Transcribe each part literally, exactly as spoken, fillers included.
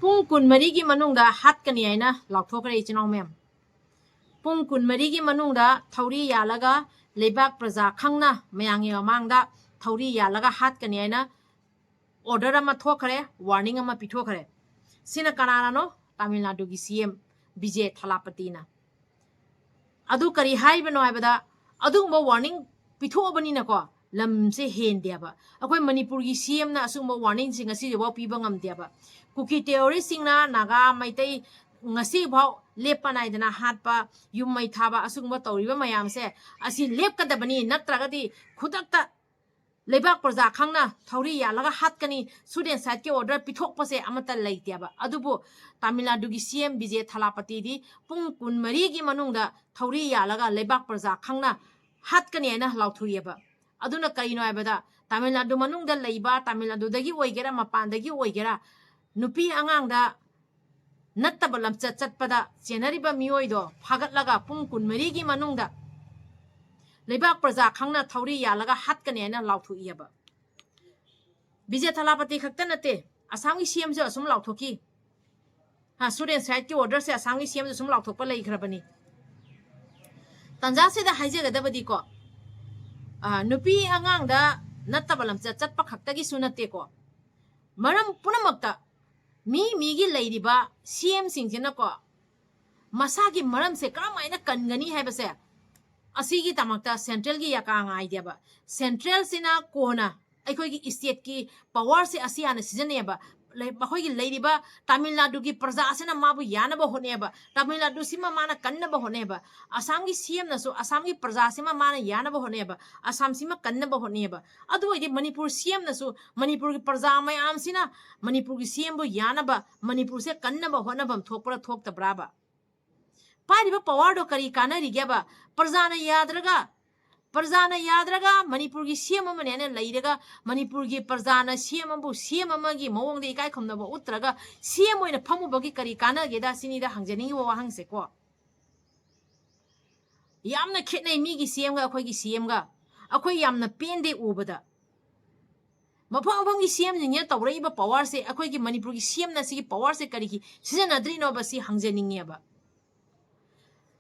ꯄꯨꯡ ꯀꯨꯟꯃꯔꯤꯒꯤ ꯃꯅꯨꯡꯗ ꯍꯥꯠꯀꯅꯤ ꯍꯥꯏꯅ ꯂꯥꯎꯊꯣꯛꯈ꯭ꯔꯦ, ꯏꯆꯤꯟ ꯏꯅꯥꯎ ꯃꯌꯥꯝ꯫ ꯄꯨꯡ ꯀꯨꯟꯃꯔꯤꯒꯤ ꯃꯅꯨꯡꯗ ꯊꯧꯔꯤ ꯌꯥꯜꯂꯒ ꯂꯩꯕꯥꯛ ꯄ꯭ꯔꯖꯥ ꯈꯪꯅ ꯃꯌꯥꯝꯒꯤ ꯃꯃꯥꯡꯗ ꯊꯧꯔꯤ ꯌꯥꯜꯂꯒ ꯍꯥꯠꯀꯅꯤ ꯍꯥꯏꯅ order ꯑꯃ ꯊꯣꯛꯈ꯭ꯔꯦ, warning ꯑꯃ ꯄꯤꯊꯣꯛꯈ꯭ꯔꯦ꯫ ꯁꯤꯅ ꯀꯅꯥꯅꯅꯣ? ꯇꯥꯃꯤꯜ ꯅꯥꯗꯨꯒꯤ C M ꯕꯤꯖꯦ ꯊꯂꯥꯄꯇꯤꯅ꯫ ꯑꯗꯨ ꯀꯔꯤ ꯍꯥꯏꯕꯅꯣ ꯍꯥꯏꯕꯗ, ꯑꯗꯨꯒꯨꯝꯕ warning ꯄꯤꯊꯣꯛꯑꯕꯅꯤꯅꯀꯣ, ꯂꯝꯁꯦ ꯍꯦꯟꯗꯦꯕ꯫ ꯑꯩꯈꯣꯏ ꯃꯅꯤꯄꯨꯔꯒꯤ C M ꯅ ꯑꯁꯤꯒꯨꯝꯕ warning ꯁꯦ ꯉꯁꯤꯁꯤꯐꯥꯎ ꯄꯤꯕ ꯉꯝꯗꯦꯕ꯫ ꯀꯨꯀꯤ terrorist ꯁꯤꯡꯅ ꯅꯥꯒꯥ, ꯃꯩꯇꯩ ꯉꯁꯤꯐꯥꯎ ꯂꯦꯞꯄ ꯅꯥꯏꯗꯅ ꯍꯥꯠꯄ, ꯌꯨꯝ ꯃꯩ ꯊꯥꯕ, ꯑꯁꯤꯒꯨꯝꯕ ꯇꯧꯔꯤꯕ ꯃꯌꯥꯝꯁꯦ ꯑꯁꯤ ꯂꯦꯞꯀꯗꯕꯅꯤ, ꯅꯠꯇ꯭ꯔꯒꯗꯤ ꯈꯨꯗꯛꯇ ꯂꯩꯕꯥꯛ ꯄ꯭ꯔꯖꯥ ꯈꯪꯅ ꯊꯧꯔꯤ ꯌꯥꯜꯂꯒ ꯍꯥꯠꯀꯅꯤ, shoot and strike ꯀꯤ order ꯄꯤꯊꯣꯛꯄꯁꯦ ꯑꯃꯠꯇ ꯂꯩꯇꯦꯕ꯫ ꯑꯗꯨꯕꯨ ꯇꯥꯃꯤꯜ ꯅꯥꯗꯨꯒꯤ C M ꯕꯤꯖꯦ ꯊꯂꯥꯄꯇꯤꯗꯤ ꯄꯨꯡ ꯀꯨꯟꯃꯔꯤꯒꯤ ꯃꯅꯨꯡꯗ ꯊꯧꯔꯤ ꯌꯥꯜꯂꯒ ꯂꯩꯕꯥꯛ ꯄ꯭ꯔꯖꯥ ꯈꯪꯅ ꯍꯥꯠꯀꯅꯤ ꯍꯥꯏꯅ ꯂꯥꯎꯊꯣꯛꯑꯦꯕ꯫ ꯑꯗꯨꯅ ꯀꯩꯅꯣ ꯍꯥꯏꯕꯗ, ꯇꯥꯃꯤꯜ ꯅꯥꯗꯨ ꯃꯅꯨꯡꯗ ꯂꯩꯕ, ꯇꯥꯃꯤꯜ ꯅꯥꯗꯨꯗꯒꯤ ꯑꯣꯏꯒꯦꯔꯥ, ꯃꯄꯥꯟꯗꯒꯤ ꯑꯣꯏꯒꯦꯔꯥ, ꯅꯨꯄꯤ ꯑꯉꯥꯡꯗ ꯅꯠꯇꯕ ꯂꯝꯆꯠ ꯆꯠꯄꯗ ꯆꯦꯟꯅꯔꯤꯕ ꯃꯤꯑꯣꯏꯗꯣ ꯐꯥꯒꯠꯂꯒ ꯄꯨꯡ ꯀꯨꯟꯃꯔꯤꯒꯤ ꯃꯅꯨꯡꯗ ꯂꯩꯕꯥꯛ ꯄ꯭ꯔꯖꯥ ꯈꯪꯅ ꯊꯧꯔꯤ ꯌꯥꯜꯂꯒ ꯍꯥꯠꯀꯅꯤ ꯍꯥꯏꯅ ꯂꯥꯎꯊꯣꯛꯏꯑꯕ꯫ ꯕꯤꯖꯦ ꯊꯂꯥꯄꯇꯤ ꯈꯛꯇ ꯅꯠꯇꯦ, ꯑꯁꯥꯝꯒꯤ C M ꯁꯨ ꯑꯁꯨꯝ ꯂꯥꯎꯊꯣꯛꯈꯤ꯫ ꯍꯥ, shoot and strike ꯀꯤ order ꯁꯦ ꯑꯁꯥꯝꯒꯤ C M ꯁꯨ ꯁꯨꯝ ꯂꯥꯎꯊꯣꯛꯄ ꯂꯩꯈ꯭ꯔꯕꯅꯤ꯫ ꯇꯟꯖꯥꯁꯤꯗ ꯍꯥꯏꯖꯒꯗꯕꯗꯤꯀꯣ, ꯑ, ꯅꯨꯄꯤ ꯑꯉꯥꯡꯗ ꯅꯠꯇꯕ ꯂꯝꯆꯠ ꯆꯠꯄ ꯈꯛꯇꯒꯤꯁꯨ ꯅꯠꯇꯦꯀꯣ, ꯃꯔꯝ ꯄꯨꯝꯅꯃꯛꯇ ꯃꯤ ꯃꯤꯒꯤ ꯂꯩꯔꯤꯕ C M ꯁꯤꯡꯁꯤꯅꯀꯣ, ꯃꯁꯥꯒꯤ ꯃꯔꯝꯁꯦ ꯀꯔꯝꯍꯥꯏꯅ ꯀꯟꯒꯅꯤ ꯍꯥꯏꯕꯁꯦ, ꯑꯁꯤꯒꯤꯗꯃꯛꯇ central ꯒꯤ ꯌꯥꯀꯥ ꯉꯥꯏꯗꯦꯕ꯫ Central ꯁꯤꯅ ꯀꯣꯟꯅ ꯑꯩꯈꯣꯏꯒꯤ state ꯀꯤ power ꯁꯦ ꯑꯁꯤ ꯍꯥꯟꯅ ꯁꯤꯖꯤꯟꯅꯩꯌꯦꯕ꯫ ꯂꯩ-, ꯃꯈꯣꯏꯒꯤ ꯂꯩꯔꯤꯕ ꯇꯥꯃꯤꯜ ꯅꯥꯗꯨꯒꯤ ꯄ꯭ꯔꯖꯥ ꯑꯁꯤꯅ ꯃꯥꯕꯨ ꯌꯥꯅꯕ ꯍꯣꯠꯅꯩꯌꯦꯕ꯫ ꯇꯥꯃꯤꯜ ꯅꯥꯗꯨꯁꯤꯃ ꯃꯥꯅ ꯀꯟꯅꯕ ꯍꯣꯠꯅꯩꯌꯦꯕ꯫ ꯑꯁꯥꯝꯒꯤ C M ꯅꯁꯨ ꯑꯁꯥꯝꯒꯤ ꯄ꯭ꯔꯖꯥꯁꯤꯃ ꯃꯥꯅ ꯌꯥꯅꯕ ꯍꯣꯠꯅꯩꯌꯦꯕ꯫ ꯑꯁꯥꯝꯁꯤꯃ ꯀꯟꯅꯕ ꯍꯣꯠꯅꯩꯌꯦꯕ꯫ ꯑꯗꯨ ꯑꯣꯏꯔꯗꯤ ꯃꯅꯤꯄꯨꯔ C M ꯅꯁꯨ ꯃꯅꯤꯄꯨꯔꯒꯤ ꯄ꯭ꯔꯖꯥ ꯃꯌꯥꯝꯁꯤꯅ ꯃꯅꯤꯄꯨꯔꯒꯤ C M ꯕꯨ ꯌꯥꯅꯕ, ꯃꯅꯤꯄꯨꯔꯁꯦ ꯀꯟꯅꯕ ꯍꯣꯠꯅꯐꯝ ꯊꯣꯛꯄ꯭ꯔꯥ ꯊꯣꯛꯇꯕ꯭ꯔꯥꯕ? ꯄꯥꯏꯔꯤꯕ power ꯗꯣ ꯀꯔꯤ ꯀꯥꯟꯅꯔꯤꯒꯦꯕ? ꯄ꯭ꯔꯖꯥꯅ ꯌꯥꯗ꯭ꯔꯒ, ꯄ꯭ꯔꯖꯥꯅ ꯌꯥꯗ꯭ꯔꯒ ꯃꯅꯤꯄꯨꯔꯒꯤ C M ꯑꯃꯅꯦꯅ ꯂꯩꯔꯒ, ꯃꯅꯤꯄꯨꯔꯒꯤ ꯄ꯭ꯔꯖꯥꯅ C M ꯑꯃꯕꯨ C M ꯑꯃꯒꯤ ꯃꯑꯣꯡꯗ ꯏꯀꯥꯏ ꯈꯨꯝꯅꯕ ꯎꯠꯇ꯭ꯔꯒ C M ꯑꯣꯏꯅ ꯐꯝꯃꯨꯕꯒꯤ ꯀꯔꯤ ꯀꯥꯟꯅꯒꯦꯗ ꯁꯤꯅꯤꯗ ꯍꯪꯖꯅꯤꯡꯉꯤꯕ ꯋꯥꯍꯪꯁꯦꯀꯣ꯫ ꯌꯥꯝꯅ ꯈꯦꯠꯅꯩ ꯃꯤꯒꯤ C M ꯒ ꯑꯩꯈꯣꯏꯒꯤ C M ꯒ꯫ ꯑꯩꯈꯣꯏ ꯌꯥꯝꯅ ꯄꯦꯟꯗꯦ ꯎꯕꯗ꯫ ꯃꯐꯝ ꯃꯐꯝꯒꯤ ꯁꯤ ꯑꯦꯝꯁꯤꯡꯁꯤꯅ ꯇꯧꯔꯛꯏꯕ ꯄꯋꯥꯔꯁꯦ ꯑꯩꯈꯣꯏꯒꯤ ꯃꯅꯤꯄꯨꯔꯒꯤ ꯁꯤ ꯑꯦꯝꯅ ꯁꯤꯒꯤ ꯄꯋꯥꯔꯁꯦ ꯀꯔꯤꯒꯤ ꯁꯤꯖꯤꯟꯅꯗ꯭ꯔꯤꯅꯣꯕ ꯁꯤ ꯍꯪꯖꯅꯤꯡꯉꯦꯕ꯫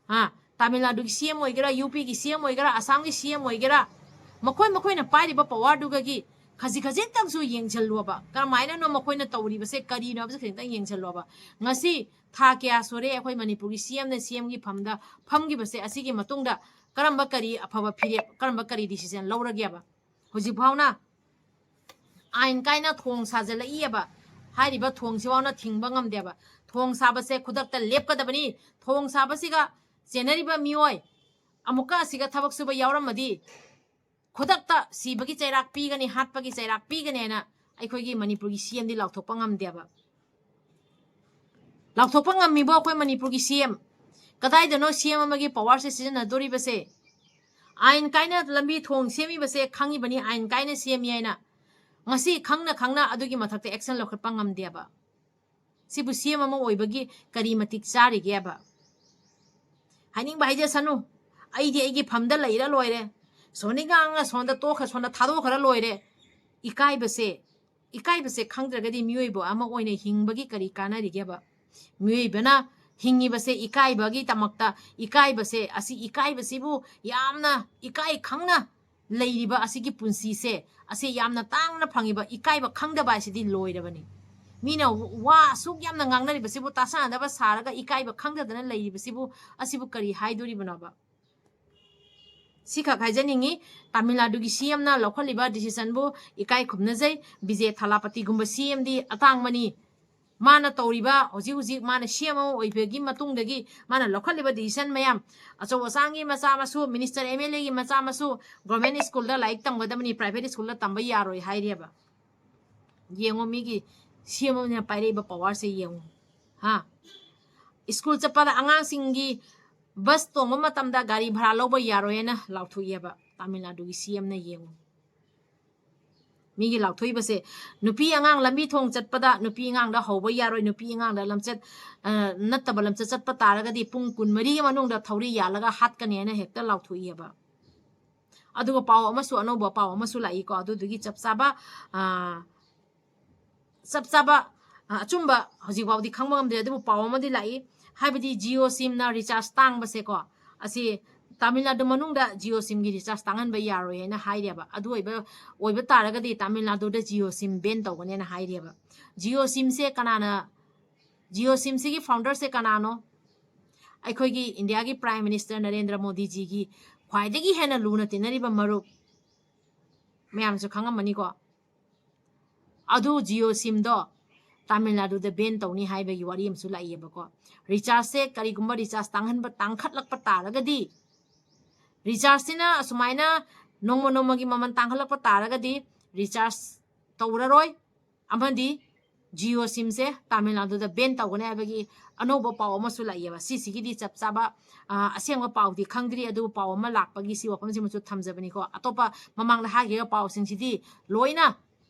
ꯍꯥ, ꯇꯥꯃꯤꯜ ꯅꯥꯗꯨꯒꯤ ꯁꯤ ꯑꯦꯝ ꯑꯣꯏꯒꯦꯔꯥ, ꯌꯨ ꯄꯤꯒꯤ ꯁꯤ ꯑꯦꯝ ꯑꯣꯏꯒꯦꯔꯥ, ꯑꯁꯥꯝꯒꯤ ꯁꯤ ꯑꯦꯝ ꯑꯣꯏꯒꯦꯔꯥ, ꯃꯈꯣꯏ ꯃꯈꯣꯏꯅ ꯄꯥꯏꯔꯤꯕ ꯄꯋꯥꯔꯗꯨꯒꯤ ꯈꯖꯤꯛ ꯈꯖꯤꯛꯇꯪꯁꯨ ꯌꯦꯡꯁꯤꯜꯂꯣꯕ꯫ ꯀꯔꯝꯍꯥꯏꯅꯅꯣ ꯃꯈꯣꯏꯅ ꯇꯧꯔꯤꯕꯁꯦ ꯀꯔꯤꯅꯣ ꯍꯥꯏꯕꯁꯦ ꯈꯖꯤꯛꯇꯪ ꯌꯦꯡꯁꯤꯜꯂꯣꯕ꯫ ꯉꯁꯤ ꯊꯥ ꯀꯌꯥ ꯁꯨꯔꯦ ꯑꯩꯈꯣꯏ ꯃꯅꯤꯄꯨꯔꯒꯤ ꯁꯤ ꯑꯦꯝꯅ ꯁꯤ ꯑꯦꯝꯒꯤ ꯐꯝꯗ ꯐꯝꯈꯤꯕꯁꯦ? ꯑꯁꯤꯒꯤ ꯃꯇꯨꯡꯗ ꯀꯔꯝꯕ ꯀꯔꯤ ꯑꯐꯕ ꯐꯤꯔꯦꯞ, ꯀꯔꯝꯕ ꯀꯔꯤ ꯗꯤꯁꯤꯖꯟ ꯂꯧꯔꯒꯦꯕ? ꯍꯧꯖꯤꯛ ꯐꯥꯎꯅ ꯑꯥꯏꯟ ꯀꯥꯏꯅ ꯊꯣꯡ ꯁꯥꯖꯤꯜꯂꯛꯏꯑꯕ꯫ ꯍꯥꯏꯔꯤꯕ ꯊꯣꯡꯁꯤ ꯐꯥꯎꯅ ꯊꯤꯡꯕ ꯉꯝꯗꯦꯕ꯫ ꯊꯣꯡ ꯁꯥꯕꯁꯦ ꯈꯨꯗꯛꯇ ꯂꯦꯞꯀꯗꯕꯅꯤ꯫ ꯊꯣꯡ ꯁꯥꯕꯁꯤꯒ ꯆꯦꯟꯅꯔꯤꯕ ꯃꯤꯑꯣꯏ ꯑꯃꯨꯛꯀ ꯑꯁꯤꯒ ꯊꯕꯛ ꯁꯨꯕ ꯌꯥꯎꯔꯝꯃꯗꯤ ꯈꯨꯗꯛꯇ ꯁꯤꯕꯒꯤ ꯆꯩꯔꯥꯛ ꯄꯤꯒꯅꯤ, ꯍꯥꯠꯄꯒꯤ ꯆꯩꯔꯥꯛ ꯄꯤꯒꯅꯤ ꯍꯥꯏꯅ ꯑꯩꯈꯣꯏꯒꯤ ꯃꯅꯤꯄꯨꯔꯒꯤ ꯁꯤ ꯑꯦꯝꯗꯤ ꯂꯥꯎꯊꯣꯛꯄ ꯉꯝꯗꯦꯕ꯫ ꯂꯥꯎꯊꯣꯛꯄ ꯉꯝꯃꯤꯕꯣ ꯑꯩꯈꯣꯏ ꯃꯅꯤꯄꯨꯔꯒꯤ ꯁꯤ ꯑꯦꯝ? ꯀꯗꯥꯏꯗꯅꯣ ꯁꯤ ꯑꯦꯝ ꯑꯃꯒꯤ ꯄꯋꯥꯔꯁꯦ ꯁꯤꯖꯤꯟꯅꯗꯣꯔꯤꯕꯁꯦ? ꯑꯥꯏꯟ ꯀꯥꯏꯅ ꯂꯝꯕꯤ ꯊꯣꯡ ꯁꯦꯝꯃꯤꯕꯁꯦ ꯈꯪꯉꯤꯕꯅꯤ, ꯑꯥꯏꯟ ꯀꯥꯏꯅ ꯁꯦꯝꯃꯤ ꯍꯥꯏꯅ꯫ ꯉꯁꯤ ꯈꯪꯅ ꯈꯪꯅ ꯑꯗꯨꯒꯤ ꯃꯊꯛꯇ ꯑꯦꯛꯁꯟ ꯂꯧꯈꯠꯄ ꯉꯝꯗꯦꯕ꯫ ꯁꯤꯕꯨ ꯁꯤ ꯑꯦꯝ ꯑꯃ ꯑꯣꯏꯕꯒꯤ ꯀꯔꯤ ꯃꯇꯤꯛ ꯆꯥꯔꯤꯒꯦꯕ? ꯍꯥꯏꯅꯤꯡꯕ ꯍꯥꯏꯖꯁꯅꯨ, ꯑꯩꯗꯤ ꯑꯩꯒꯤ ꯐꯝꯗ ꯂꯩꯔ ꯂꯣꯏꯔꯦ, ꯁꯣꯅꯤꯒꯥꯡꯅ ꯁꯣꯝꯗ ꯇꯣꯛꯈ꯭ꯔ, ꯁꯣꯝꯗ ꯊꯥꯗꯣꯛꯈ꯭ꯔ ꯂꯣꯏꯔꯦ꯫ ꯏꯀꯥꯏꯕꯁꯦ, ꯏꯀꯥꯏꯕꯁꯦ ꯈꯪꯗ꯭ꯔꯒꯗꯤ ꯃꯤꯑꯣꯏꯕ ꯑꯃ ꯑꯣꯏꯅ ꯍꯤꯡꯕꯒꯤ ꯀꯔꯤ ꯀꯥꯟꯅꯔꯤꯒꯦꯕ? ꯃꯤꯑꯣꯏꯕꯅ ꯍꯤꯡꯉꯤꯕꯁꯦ ꯏꯀꯥꯏꯕꯒꯤꯗꯃꯛꯇ, ꯏꯀꯥꯏꯕꯁꯦ, ꯑꯁꯤ ꯏꯀꯥꯏꯕꯁꯤꯕꯨ ꯌꯥꯝꯅ ꯏꯀꯥꯏ ꯈꯪꯅ ꯂꯩꯔꯤꯕ ꯑꯁꯤꯒꯤ ꯄꯨꯟꯁꯤꯁꯦ, ꯑꯁꯤ ꯌꯥꯝꯅ ꯇꯥꯡꯅ ꯐꯪꯉꯤꯕ ꯏꯀꯥꯏꯕ ꯈꯪꯗꯕ ꯍꯥꯏꯁꯤꯗꯤ ꯂꯣꯏꯔꯕꯅꯤ꯫ ꯃꯤꯅ ꯋꯥ ꯑꯁꯨꯛ ꯌꯥꯝꯅ ꯉꯥꯡꯅꯔꯤꯕꯁꯤꯕꯨ ꯇꯥꯁꯟꯅꯗꯕ ꯁꯥꯔꯒ ꯏꯀꯥꯏꯕ ꯈꯪꯗꯗꯅ ꯂꯩꯔꯤꯕꯁꯤꯕꯨ, ꯑꯁꯤꯕꯨ ꯀꯔꯤ ꯍꯥꯏꯗꯣꯔꯤꯕꯅꯣꯕ? ꯁꯤꯈꯛ ꯍꯥꯏꯖꯅꯤꯡꯉꯤ, ꯇꯥꯃꯤꯜ ꯅꯥꯗꯨꯒꯤ ꯁꯤ ꯑꯦꯝꯅ ꯂꯧꯈꯠꯂꯤꯕ ꯗꯤꯁꯤꯖꯟꯕꯨ ꯏꯀꯥꯏ ꯈꯨꯝꯅꯖꯩ꯫ ꯕꯤꯖꯦ ꯊꯥꯂꯥꯄꯇꯤꯒꯨꯝꯕ ꯁꯤ ꯑꯦꯝꯗꯤ ꯑꯇꯥꯡꯕꯅꯤ꯫ ꯃꯥꯅ ꯇꯧꯔꯤꯕ, ꯍꯧꯖꯤꯛ ꯍꯧꯖꯤꯛ ꯃꯥꯅ ꯁꯤ ꯑꯦꯝ ꯑꯃ ꯑꯣꯏꯕꯒꯤ ꯃꯇꯨꯡꯗꯒꯤ ꯃꯥꯅ ꯂꯧꯈꯠꯂꯤꯕ ꯗꯤꯁꯤꯖꯟ ꯃꯌꯥꯝ, ꯑꯆꯧ ꯑꯁꯥꯡꯒꯤ ꯃꯆꯥ ꯃꯁꯨ, ꯃꯤꯅꯤꯁꯇꯔ, ꯑꯦꯝ ꯑꯦꯜ ꯑꯦꯒꯤ ꯃꯆꯥ ꯃꯁꯨ ꯒꯣꯔꯃꯦꯟ ꯁ꯭ꯀꯨꯜꯗ ꯂꯥꯏꯔꯤꯛ ꯇꯝꯒꯗꯕꯅꯤ, ꯄ꯭ꯔꯥꯏꯚꯦꯠ ꯁ꯭ꯀꯨꯜꯗ ꯇꯝꯕ ꯌꯥꯔꯣꯏ ꯍꯥꯏꯔꯤꯑꯕ꯫ ꯌꯦꯡꯉꯣ, ꯃꯤꯒꯤ ꯁꯤ ꯑꯦꯝ ꯑꯃꯅ ꯄꯥꯏꯔꯛꯏꯕ ꯄꯋꯥꯔꯁꯦ ꯌꯦꯡꯉꯣ꯫ ꯍꯥ? ꯁ꯭ꯀꯨꯜ ꯆꯠꯄꯗ ꯑꯉꯥꯡꯁꯤꯡꯒꯤ ꯕꯁ ꯇꯣꯡꯕ ꯃꯇꯝꯗ ꯒꯥꯔꯤ ꯚꯔꯥ ꯂꯧꯕ ꯌꯥꯔꯣꯏꯅ ꯂꯥꯎꯊꯣꯛꯑꯦꯕ ꯇꯥꯃꯤꯜ ꯅꯥꯗꯨꯒꯤ ꯁꯤ ꯑꯦꯝꯅ꯫ ꯌꯦꯡꯉꯨ, ꯃꯤꯒꯤ ꯂꯥꯎꯊꯣꯛꯏꯕꯁꯦ꯫ ꯅꯨꯄꯤ ꯑꯉꯥꯡ ꯂꯝꯕꯤ ꯊꯣꯡ ꯆꯠꯄꯗ ꯅꯨꯄꯤ ꯑꯉꯥꯡꯗ ꯍꯧꯕ ꯌꯥꯔꯣꯏ, ꯅꯨꯄꯤ ꯑꯉꯥꯡꯗ ꯂꯝꯆꯠ, ꯑ, ꯅꯠꯇꯕ ꯂꯝꯆꯠ ꯆꯠꯄ ꯇꯥꯔꯒꯗꯤ ꯄꯨꯡ ꯀꯨꯟꯃꯔꯤꯒꯤ ꯃꯅꯨꯡꯗ ꯊꯧꯔꯤ ꯌꯥꯜꯂꯒ ꯍꯥꯠꯀꯅꯤ ꯍꯥꯏꯅ ꯍꯦꯛꯇ ꯂꯥꯎꯊꯣꯛꯏꯑꯕ꯫ ꯑꯗꯨꯒ ꯄꯥꯎ ꯑꯃꯁꯨ, ꯑꯅꯧꯕ ꯄꯥꯎ ꯑꯃꯁꯨ ꯂꯥꯛꯏꯀꯣ꯫ ꯑꯗꯨꯗꯨꯒꯤ ꯆꯞ ꯆꯥꯕ, ꯑ, ꯆꯞ ꯆꯥꯕ, ꯑ, ꯑꯆꯨꯝꯕ ꯍꯧꯖꯤꯛ ꯐꯥꯎꯗꯤ ꯈꯪꯕ ꯉꯝꯗ꯭ꯔꯦ꯫ ꯑꯗꯨꯕꯨ ꯄꯥꯎ ꯑꯃꯗꯤ ꯂꯥꯛꯏ, ꯍꯥꯏꯕꯗꯤ Jio SIM ꯅ recharge ꯇꯥꯡꯕꯁꯦꯀꯣ, ꯑꯁꯤ ꯇꯥꯃꯤꯜ ꯅꯥꯗꯨ ꯃꯅꯨꯡꯗ Jio SIM ꯒꯤ recharge ꯇꯥꯡꯍꯟꯕ ꯌꯥꯔꯣꯏ ꯍꯥꯏꯅ ꯍꯥꯏꯔꯦꯕ꯫ ꯑꯗꯨ ꯑꯣꯏꯕ, ꯑꯣꯏꯕ ꯇꯥꯔꯒꯗꯤ ꯇꯥꯃꯤꯜ ꯅꯥꯗꯨꯗ Jio SIM ban ꯇꯧꯒꯅꯦꯅ ꯍꯥꯏꯔꯦꯕ꯫ Jio SIM ꯁꯦ ꯀꯅꯥꯅ, Jio SIM ꯁꯤꯒꯤ founder ꯁꯦ ꯀꯅꯥꯅꯣ? ꯑꯩꯈꯣꯏꯒꯤ ꯏꯟꯗꯤꯌꯥꯒꯤ Prime Minister ꯅꯔꯦꯟꯗ꯭ꯔ ꯃꯣꯗꯤꯖꯤꯒꯤ ꯈ꯭ꯋꯥꯏꯗꯒꯤ ꯍꯦꯟꯅ ꯂꯨꯅ ꯇꯤꯟꯅꯔꯤꯕ ꯃꯔꯨꯞ, ꯃꯌꯥꯝꯁꯨ ꯈꯪꯉꯝꯃꯅꯤꯀꯣ꯫ ꯑꯗꯨ Jio SIM ꯗꯣ ꯇꯥꯃꯤꯜ ꯅꯥꯗꯨꯗ ban ꯇꯧꯅꯤ ꯍꯥꯏꯕꯒꯤ ꯋꯥꯔꯤ ꯑꯃꯁꯨ ꯂꯥꯛꯏꯌꯦꯕꯀꯣ꯫ Recharge ꯁꯦ ꯀꯔꯤꯒꯨꯝꯕ recharge ꯇꯥꯡꯍꯟꯕ, ꯇꯥꯡꯈꯠꯂꯛꯄ ꯇꯥꯔꯒꯗꯤ, recharge ꯁꯤꯅ ꯑꯁꯨꯃꯥꯏꯅ ꯅꯣꯡꯃ ꯅꯣꯡꯃꯒꯤ ꯃꯃꯜ ꯇꯥꯡꯈꯠꯂꯛꯄ ꯇꯥꯔꯒꯗꯤ recharge ꯇꯧꯔꯔꯣꯏ, ꯑꯃꯗꯤ Jio SIM ꯁꯦ ꯇꯥꯃꯤꯜ ꯅꯥꯗꯨꯗ ban ꯇꯧꯒꯅꯤ ꯍꯥꯏꯕꯒꯤ ꯑꯅꯧꯕ ꯄꯥꯎ ꯑꯃꯁꯨ ꯂꯥꯛꯏꯌꯦꯕ꯫ ꯁꯤꯁꯤꯒꯤꯗꯤ ꯆꯞ ꯆꯥꯕ, ꯑ, ꯑꯁꯦꯡꯕ ꯄꯥꯎꯗꯤ ꯈꯪꯗ꯭ꯔꯤ, ꯑꯗꯨꯕꯨ ꯄꯥꯎ ꯑꯃ ꯂꯥꯛꯄꯒꯤ ꯁꯤ ꯋꯥꯐꯝꯁꯤꯃꯁꯨ ꯊꯝꯖꯕꯅꯤꯀꯣ꯫ ꯑꯇꯣꯞꯄ ꯃꯃꯥꯡꯗ ꯍꯥꯏꯈꯤꯕ ꯄꯥꯎꯁꯤꯡꯁꯤꯗꯤ ꯂꯣꯏꯅ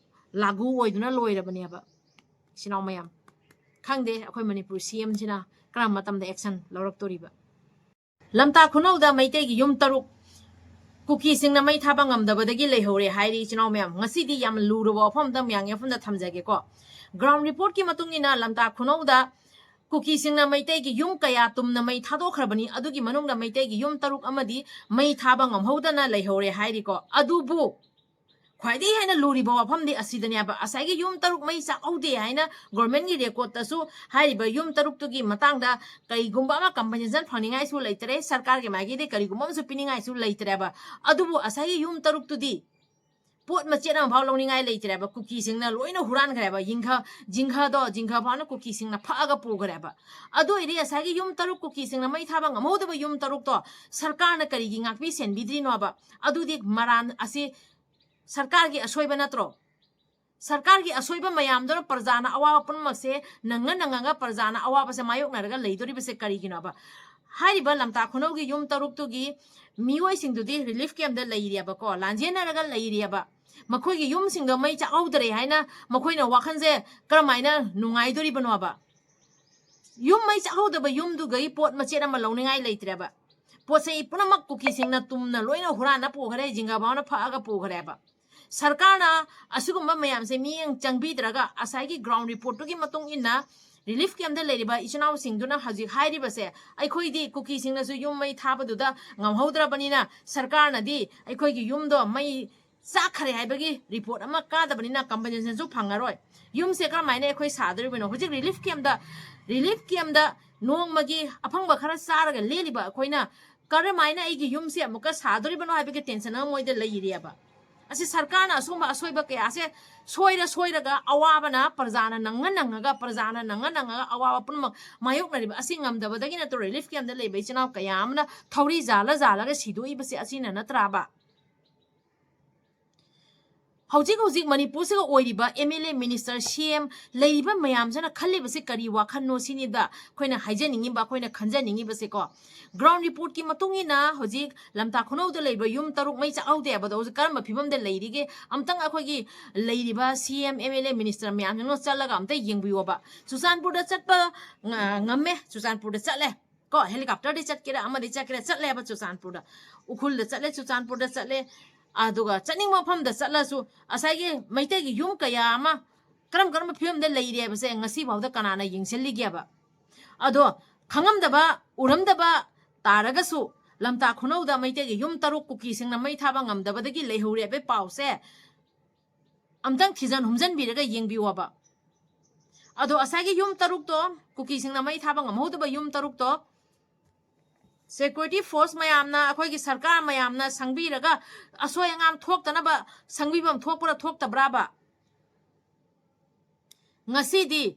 ꯂꯥꯒꯨ ꯑꯣꯏꯗꯨꯅ ꯂꯣꯏꯔꯕꯅꯦꯕ꯫ ꯏꯆꯤꯟ ꯏꯅꯥꯎ ꯃꯌꯥꯝ, ꯈꯪꯗꯦ ꯑꯩꯈꯣꯏ ꯃꯅꯤꯄꯨꯔ CM ꯁꯤꯅ ꯀꯔꯝꯕ ꯃꯇꯝꯗ action ꯂꯧꯔꯛꯇꯣꯔꯤꯕ꯫ ꯂꯝꯇꯥ ꯈꯨꯅꯧꯗ ꯃꯩꯇꯩꯒꯤ ꯌꯨꯝ ꯇꯔꯨꯛ ꯀꯨꯀꯤꯁꯤꯡꯅ ꯃꯩ ꯊꯥꯕ ꯉꯝꯗꯕꯗꯒꯤ ꯂꯩꯍꯧꯔꯦ ꯍꯥꯏꯔꯤ, ꯏꯆꯤꯟ ꯏꯅꯥꯎ ꯃꯌꯥꯝ꯫ ꯉꯁꯤꯗꯤ ꯌꯥꯝ ꯂꯨꯔꯕ ꯋꯥꯐꯝ ꯑꯝꯗ ꯃꯌꯥꯝꯒꯤ ꯃꯐꯝꯗ ꯊꯝꯖꯒꯦꯀꯣ꯫ Ground report ꯀꯤ ꯃꯇꯨꯡ ꯏꯟꯅ ꯂꯝꯇꯥ ꯈꯨꯅꯧꯗ ꯀꯨꯀꯤꯁꯤꯡꯅ ꯃꯩꯇꯩꯒꯤ ꯌꯨꯝ ꯀꯌꯥ ꯇꯨꯝꯅ ꯃꯩ ꯊꯥꯗꯣꯛꯈ꯭ꯔꯕꯅꯤ꯫ ꯑꯗꯨꯒꯤ ꯃꯅꯨꯡꯗ ꯃꯩꯇꯩꯒꯤ ꯌꯨꯝ ꯇꯔꯨꯛ ꯑꯃꯗꯤ ꯃꯩ ꯊꯥꯕ ꯉꯝꯍꯧꯗꯅ ꯂꯩꯍꯧꯔꯦ ꯍꯥꯏꯔꯤꯀꯣ꯫ ꯑꯗꯨꯕꯨ ꯈ꯭ꯋꯥꯏꯗꯒꯤ ꯍꯦꯟꯅ ꯂꯨꯔꯤꯕ ꯋꯥꯐꯝꯗꯤ ꯑꯁꯤꯗꯅꯦꯕ꯫ ꯉꯁꯥꯏꯒꯤ ꯌꯨꯝ ꯇꯔꯨꯛ ꯃꯩ ꯆꯥꯛꯍꯧꯗꯦ ꯍꯥꯏꯅ government ꯀꯤ record ꯇꯁꯨ ꯍꯥꯏꯔꯤꯕ ꯌꯨꯝ ꯇꯔꯨꯛꯇꯨꯒꯤ ꯃꯇꯥꯡꯗ ꯀꯔꯤꯒꯨꯝꯕ ꯑꯃ compensation ꯐꯪꯅꯤꯡꯉꯥꯏꯁꯨ ꯂꯩꯇ꯭ꯔꯦ, ꯁꯔꯀꯥꯔꯒꯤ ꯃꯥꯏꯀꯩꯗꯒꯤ ꯀꯔꯤꯒꯨꯝꯕ ꯑꯃꯁꯨ ꯄꯤꯅꯤꯡꯉꯥꯏꯁꯨ ꯂꯩꯇ꯭ꯔꯦꯕ꯫ ꯑꯗꯨꯕꯨ ꯉꯁꯥꯏꯒꯤ ꯌꯨꯝ ꯇꯔꯨꯛꯇꯨꯗꯤ ꯄꯣꯠ ꯃꯆꯦꯠ ꯑꯃꯐꯥꯎ ꯂꯧꯅꯤꯡꯉꯥꯏ ꯂꯩꯇ꯭ꯔꯦꯕ꯫ ꯀꯨꯀꯤꯁꯤꯡꯅ ꯂꯣꯏꯅ ꯍꯨꯔꯥꯟꯈ꯭ꯔꯦꯕ꯫ ꯌꯤꯡꯈ-, ꯖꯤꯡꯈꯗꯣ, ꯖꯤꯡꯈ ꯐꯥꯎꯅ ꯀꯨꯀꯤꯁꯤꯡꯅ ꯐꯛꯑꯒ ꯄꯨꯈ꯭ꯔꯦꯕ꯫ ꯑꯗꯨ ꯑꯣꯏꯔꯗꯤ ꯉꯁꯥꯏꯒꯤ ꯌꯨꯝ ꯇꯔꯨꯛ ꯀꯨꯀꯤꯁꯤꯡꯅ ꯃꯩ ꯊꯥꯕ ꯉꯝꯍꯧꯗꯕ ꯌꯨꯝ ꯇꯔꯨꯛꯇꯣ ꯁꯔꯀꯥꯔꯅ ꯀꯔꯤꯒꯤ ꯉꯥꯛꯄꯤ ꯁꯦꯟꯕꯤꯗ꯭ꯔꯤꯅꯣꯕ? ꯑꯗꯨꯗꯤ ꯃꯔꯥꯟ ꯑꯁꯤ ꯁꯔꯀꯥꯔꯒꯤ ꯑꯁꯣꯏꯕ ꯅꯠꯇ꯭ꯔꯣ? ꯁꯔꯀꯥꯔꯒꯤ ꯑꯁꯣꯏꯕ ꯃꯌꯥꯝꯗꯨꯅ ꯄ꯭ꯔꯖꯥꯅ ꯑꯋꯥꯕ ꯄꯨꯝꯅꯃꯛꯁꯦ ꯅꯪꯉ ꯅꯪꯉꯒ ꯄ꯭ꯔꯖꯥꯅ ꯑꯋꯥꯕꯁꯦ ꯃꯥꯌꯣꯛꯅꯔꯒ ꯂꯩꯗꯣꯔꯤꯕꯁꯦ ꯀꯔꯤꯒꯤꯅꯣꯕ? ꯍꯥꯏꯔꯤꯕ ꯂꯝꯇꯥ ꯈꯨꯅꯧꯒꯤ ꯌꯨꯝ ꯇꯔꯨꯛꯇꯨꯒꯤ ꯃꯤꯑꯣꯏꯁꯤꯡꯗꯨꯗꯤ relief camp ꯇ ꯂꯩꯔꯤꯑꯕꯀꯣ, ꯂꯥꯟꯖꯦꯟꯅꯔꯒ ꯂꯩꯔꯤꯑꯕ꯫ ꯃꯈꯣꯏꯒꯤ ꯌꯨꯝꯁꯤꯡꯗꯣ ꯃꯩ ꯆꯥꯛꯍꯧꯗ꯭ꯔꯦ ꯍꯥꯏꯅ ꯃꯈꯣꯏꯅ ꯋꯥꯈꯜꯁꯦ ꯀꯔꯝꯍꯥꯏꯅ ꯅꯨꯡꯉꯥꯏꯗꯣꯔꯤꯕꯅꯣꯕ? ꯌꯨꯝ ꯃꯩ ꯆꯥꯛꯍꯧꯗꯕ ꯌꯨꯝꯗꯨꯒꯤ ꯄꯣꯠ ꯃꯆꯦꯠ ꯑꯃ ꯂꯧꯅꯤꯡꯉꯥꯏ ꯂꯩꯇ꯭ꯔꯦꯕ꯫ ꯄꯣꯠ ꯆꯩ ꯄꯨꯝꯅꯃꯛ ꯀꯨꯀꯤꯁꯤꯡꯅ ꯇꯨꯝꯅ ꯂꯣꯏꯅ ꯍꯨꯔꯥꯟꯅ ꯄꯨꯈ꯭ꯔꯦ, ꯖꯤꯡꯒ ꯐꯥꯎꯅ ꯐꯛꯑꯒ ꯄꯨꯈ꯭ꯔꯦꯕ꯫ ꯁꯔꯀꯥꯔꯅ ꯑꯁꯤꯒꯨꯝꯕ ꯃꯌꯥꯝꯁꯦ ꯃꯤꯠꯌꯦꯡ ꯆꯪꯕꯤꯗ꯭ꯔꯒ ꯉꯁꯥꯏꯒꯤ ground reportꯇꯨꯒꯤ ꯃꯇꯨꯡ ꯏꯟꯅ relief campꯇ ꯂꯩꯔꯤꯕ ꯏꯆꯤꯟ ꯏꯅꯥꯎꯁꯤꯡꯗꯨꯅ ꯍꯧꯖꯤꯛ ꯍꯥꯏꯔꯤꯕꯁꯦ, ꯑꯩꯈꯣꯏꯗꯤ ꯀꯨꯀꯤꯁꯤꯡꯅꯁꯨ ꯌꯨꯝ ꯃꯩ ꯊꯥꯕꯗꯨꯗ ꯉꯝꯍꯧꯗ꯭ꯔꯕꯅꯤꯅ ꯁꯔꯀꯥꯔꯅꯗꯤ ꯑꯩꯈꯣꯏꯒꯤ ꯌꯨꯝꯗꯣ ꯃꯩ ꯆꯥꯛꯈ꯭ꯔꯦ ꯍꯥꯏꯕꯒꯤ report ꯑꯃ ꯀꯥꯗꯕꯅꯤꯅ compensationꯁꯨ ꯐꯪꯉꯔꯣꯏ꯫ ꯌꯨꯝꯁꯦ ꯀꯔꯝꯍꯥꯏꯅ ꯑꯩꯈꯣꯏ ꯁꯥꯗꯣꯔꯤꯕꯅꯣ? ꯍꯧꯖꯤꯛ relief campꯇ, relief campꯇ ꯅꯣꯡꯃꯒꯤ ꯑꯐꯪꯕ ꯈꯔ ꯆꯥꯔꯒ ꯂꯦꯜꯂꯤꯕ ꯑꯩꯈꯣꯏꯅ ꯀꯔꯝꯍꯥꯏꯅ ꯑꯩꯒꯤ ꯌꯨꯝꯁꯦ ꯑꯃꯨꯛꯀ ꯁꯥꯗꯣꯔꯤꯕꯅꯣ ꯍꯥꯏꯕꯒꯤ tension ꯑꯃ ꯃꯣꯏꯗ ꯂꯩꯔꯤꯑꯕ꯫ ꯑꯁꯤ ꯁꯔꯀꯥꯔꯅ ꯑꯁꯨꯝꯕ ꯑꯁꯣꯏꯕ ꯀꯌꯥꯁꯦ ꯁꯣꯏꯔ ꯁꯣꯏꯔꯒ ꯑꯋꯥꯕꯅ ꯄ꯭ꯔꯖꯥꯅ ꯅꯪꯉ ꯅꯪꯉꯒ, ꯄ꯭ꯔꯖꯥꯅ ꯅꯪꯉ ꯅꯪꯉꯒ ꯑꯋꯥꯕ ꯄꯨꯝꯅꯃꯛ ꯃꯥꯌꯣꯛꯅꯔꯤꯕ ꯑꯁꯤ ꯉꯝꯗꯕꯗꯒꯤ ꯅꯠꯇ꯭ꯔꯣ relief campꯇ ꯂꯩꯕ ꯏꯆꯤꯟ ꯏꯅꯥꯎ ꯀꯌꯥ ꯑꯃꯅ ꯊꯧꯔꯤ ꯌꯥꯜꯂ ꯌꯥꯜꯂꯒ ꯁꯤꯗꯣꯛꯏꯕꯁꯦ? ꯑꯁꯤꯅ ꯅꯠꯇ꯭ꯔꯥꯕ? ꯍꯧꯖꯤꯛ ꯍꯧꯖꯤꯛ ꯃꯅꯤꯄꯨꯔꯁꯤꯒ ꯑꯣꯏꯔꯤꯕ MLA, minister, CM ꯂꯩꯔꯤꯕ ꯃꯌꯥꯝꯁꯤꯅ ꯈꯜꯂꯤꯕꯁꯤ ꯀꯔꯤ ꯋꯥꯈꯜꯅꯣ ꯁꯤꯅꯤꯗ ꯑꯩꯈꯣꯏꯅ ꯍꯥꯏꯖꯅꯤꯡꯉꯤꯕ, ꯑꯩꯈꯣꯏꯅ ꯈꯟꯖꯅꯤꯡꯉꯤꯕꯁꯦꯀꯣ꯫ Ground reportꯀꯤ ꯃꯇꯨꯡ ꯏꯟꯅ ꯍꯧꯖꯤꯛ ꯂꯝꯇꯥ ꯈꯨꯅꯧꯗ ꯂꯩꯕ ꯌꯨꯝ ꯇꯔꯨꯛ ꯃꯩ ꯆꯥꯛꯍꯧꯗꯦ ꯍꯥꯏꯕꯗꯣ ꯍꯧꯖꯤꯛ ꯀꯔꯝꯕ ꯐꯤꯕꯝꯗ ꯂꯩꯔꯤꯒꯦ? ꯑꯝꯇꯪ ꯑꯩꯈꯣꯏꯒꯤ ꯂꯩꯔꯤꯕ CM, MLA, minister ꯃꯌꯥꯝꯁꯤꯡꯗꯣ ꯆꯠꯂꯒ ꯑꯝꯇ ꯌꯦꯡꯕꯤꯌꯣꯕ꯫ ꯆꯨꯔꯆꯥꯟꯄꯨꯔꯗ ꯆꯠꯄ ꯉ-, ꯉꯝꯃꯦ, ꯆꯨꯔꯆꯥꯟꯄꯨꯔꯗ ꯆꯠꯂꯦ꯫ ꯀꯣ, helicopterꯗꯤ ꯆꯠꯀꯦꯔꯥ, ꯑꯃꯗꯤ ꯆꯠꯀꯦꯔꯥ, ꯆꯠꯂꯦꯕ ꯆꯨꯔꯆꯥꯟꯄꯨꯔꯗ꯫ ꯎꯈ꯭ꯔꯨꯜꯗ ꯆꯠꯂꯦ, ꯆꯨꯔꯆꯥꯟꯄꯨꯔꯗ ꯆꯠꯂꯦ꯫ ꯑꯗꯨꯒ ꯆꯠꯅꯤꯡꯕ ꯃꯐꯝꯗ ꯆꯠꯂꯁꯨ ꯉꯁꯥꯏꯒꯤ ꯃꯩꯇꯩꯒꯤ ꯌꯨꯝ ꯀꯌꯥ ꯑꯃ ꯀꯔꯝ ꯀꯔꯝꯕ ꯐꯤꯕꯝꯗ ꯂꯩꯔꯤ ꯍꯥꯏꯕꯁꯦ ꯉꯁꯤ ꯐꯥꯎꯗ ꯀꯅꯥꯅ ꯌꯦꯡꯁꯤꯜꯂꯤꯒꯦꯕ? ꯑꯗꯣ ꯈꯪꯉꯝꯗꯕ, ꯎꯔꯝꯗꯕ ꯇꯥꯔꯒꯁꯨ ꯂꯝꯇꯥ ꯈꯨꯅꯧꯗ ꯃꯩꯇꯩꯒꯤ ꯌꯨꯝ ꯇꯔꯨꯛ ꯀꯨꯀꯤꯁꯤꯡꯅ ꯃꯩ ꯊꯥꯕ ꯉꯝꯗꯕꯗꯒꯤ ꯂꯩꯍꯧꯔꯦ ꯍꯥꯏꯕꯒꯤ ꯄꯥꯎꯁꯦ ꯑꯝꯇꯪ ꯊꯤꯖꯟ ꯍꯨꯝꯖꯟꯕꯤꯔꯒ ꯌꯦꯡꯕꯤꯌꯣꯕ꯫ ꯑꯗꯣ ꯉꯁꯥꯏꯒꯤ ꯌꯨꯝ ꯇꯔꯨꯛꯇꯣ, ꯀꯨꯀꯤꯁꯤꯡꯅ ꯃꯩ ꯊꯥꯕ ꯉꯝꯍꯧꯗꯕ ꯌꯨꯝ ꯇꯔꯨꯛꯇꯣ, security force ꯃꯌꯥꯝꯅ, ꯑꯩꯈꯣꯏꯒꯤ ꯁꯔꯀꯥꯔ ꯃꯌꯥꯝꯅ ꯁꯪꯕꯤꯔꯒ ꯑꯁꯣꯏ ꯑꯉꯥꯝ ꯊꯣꯛꯇꯅꯕ ꯁꯪꯕꯤꯐꯝ ꯊꯣꯛꯄ꯭ꯔꯥ ꯊꯣꯛꯇꯕ꯭ꯔꯥꯕ? ꯉꯁꯤꯗꯤ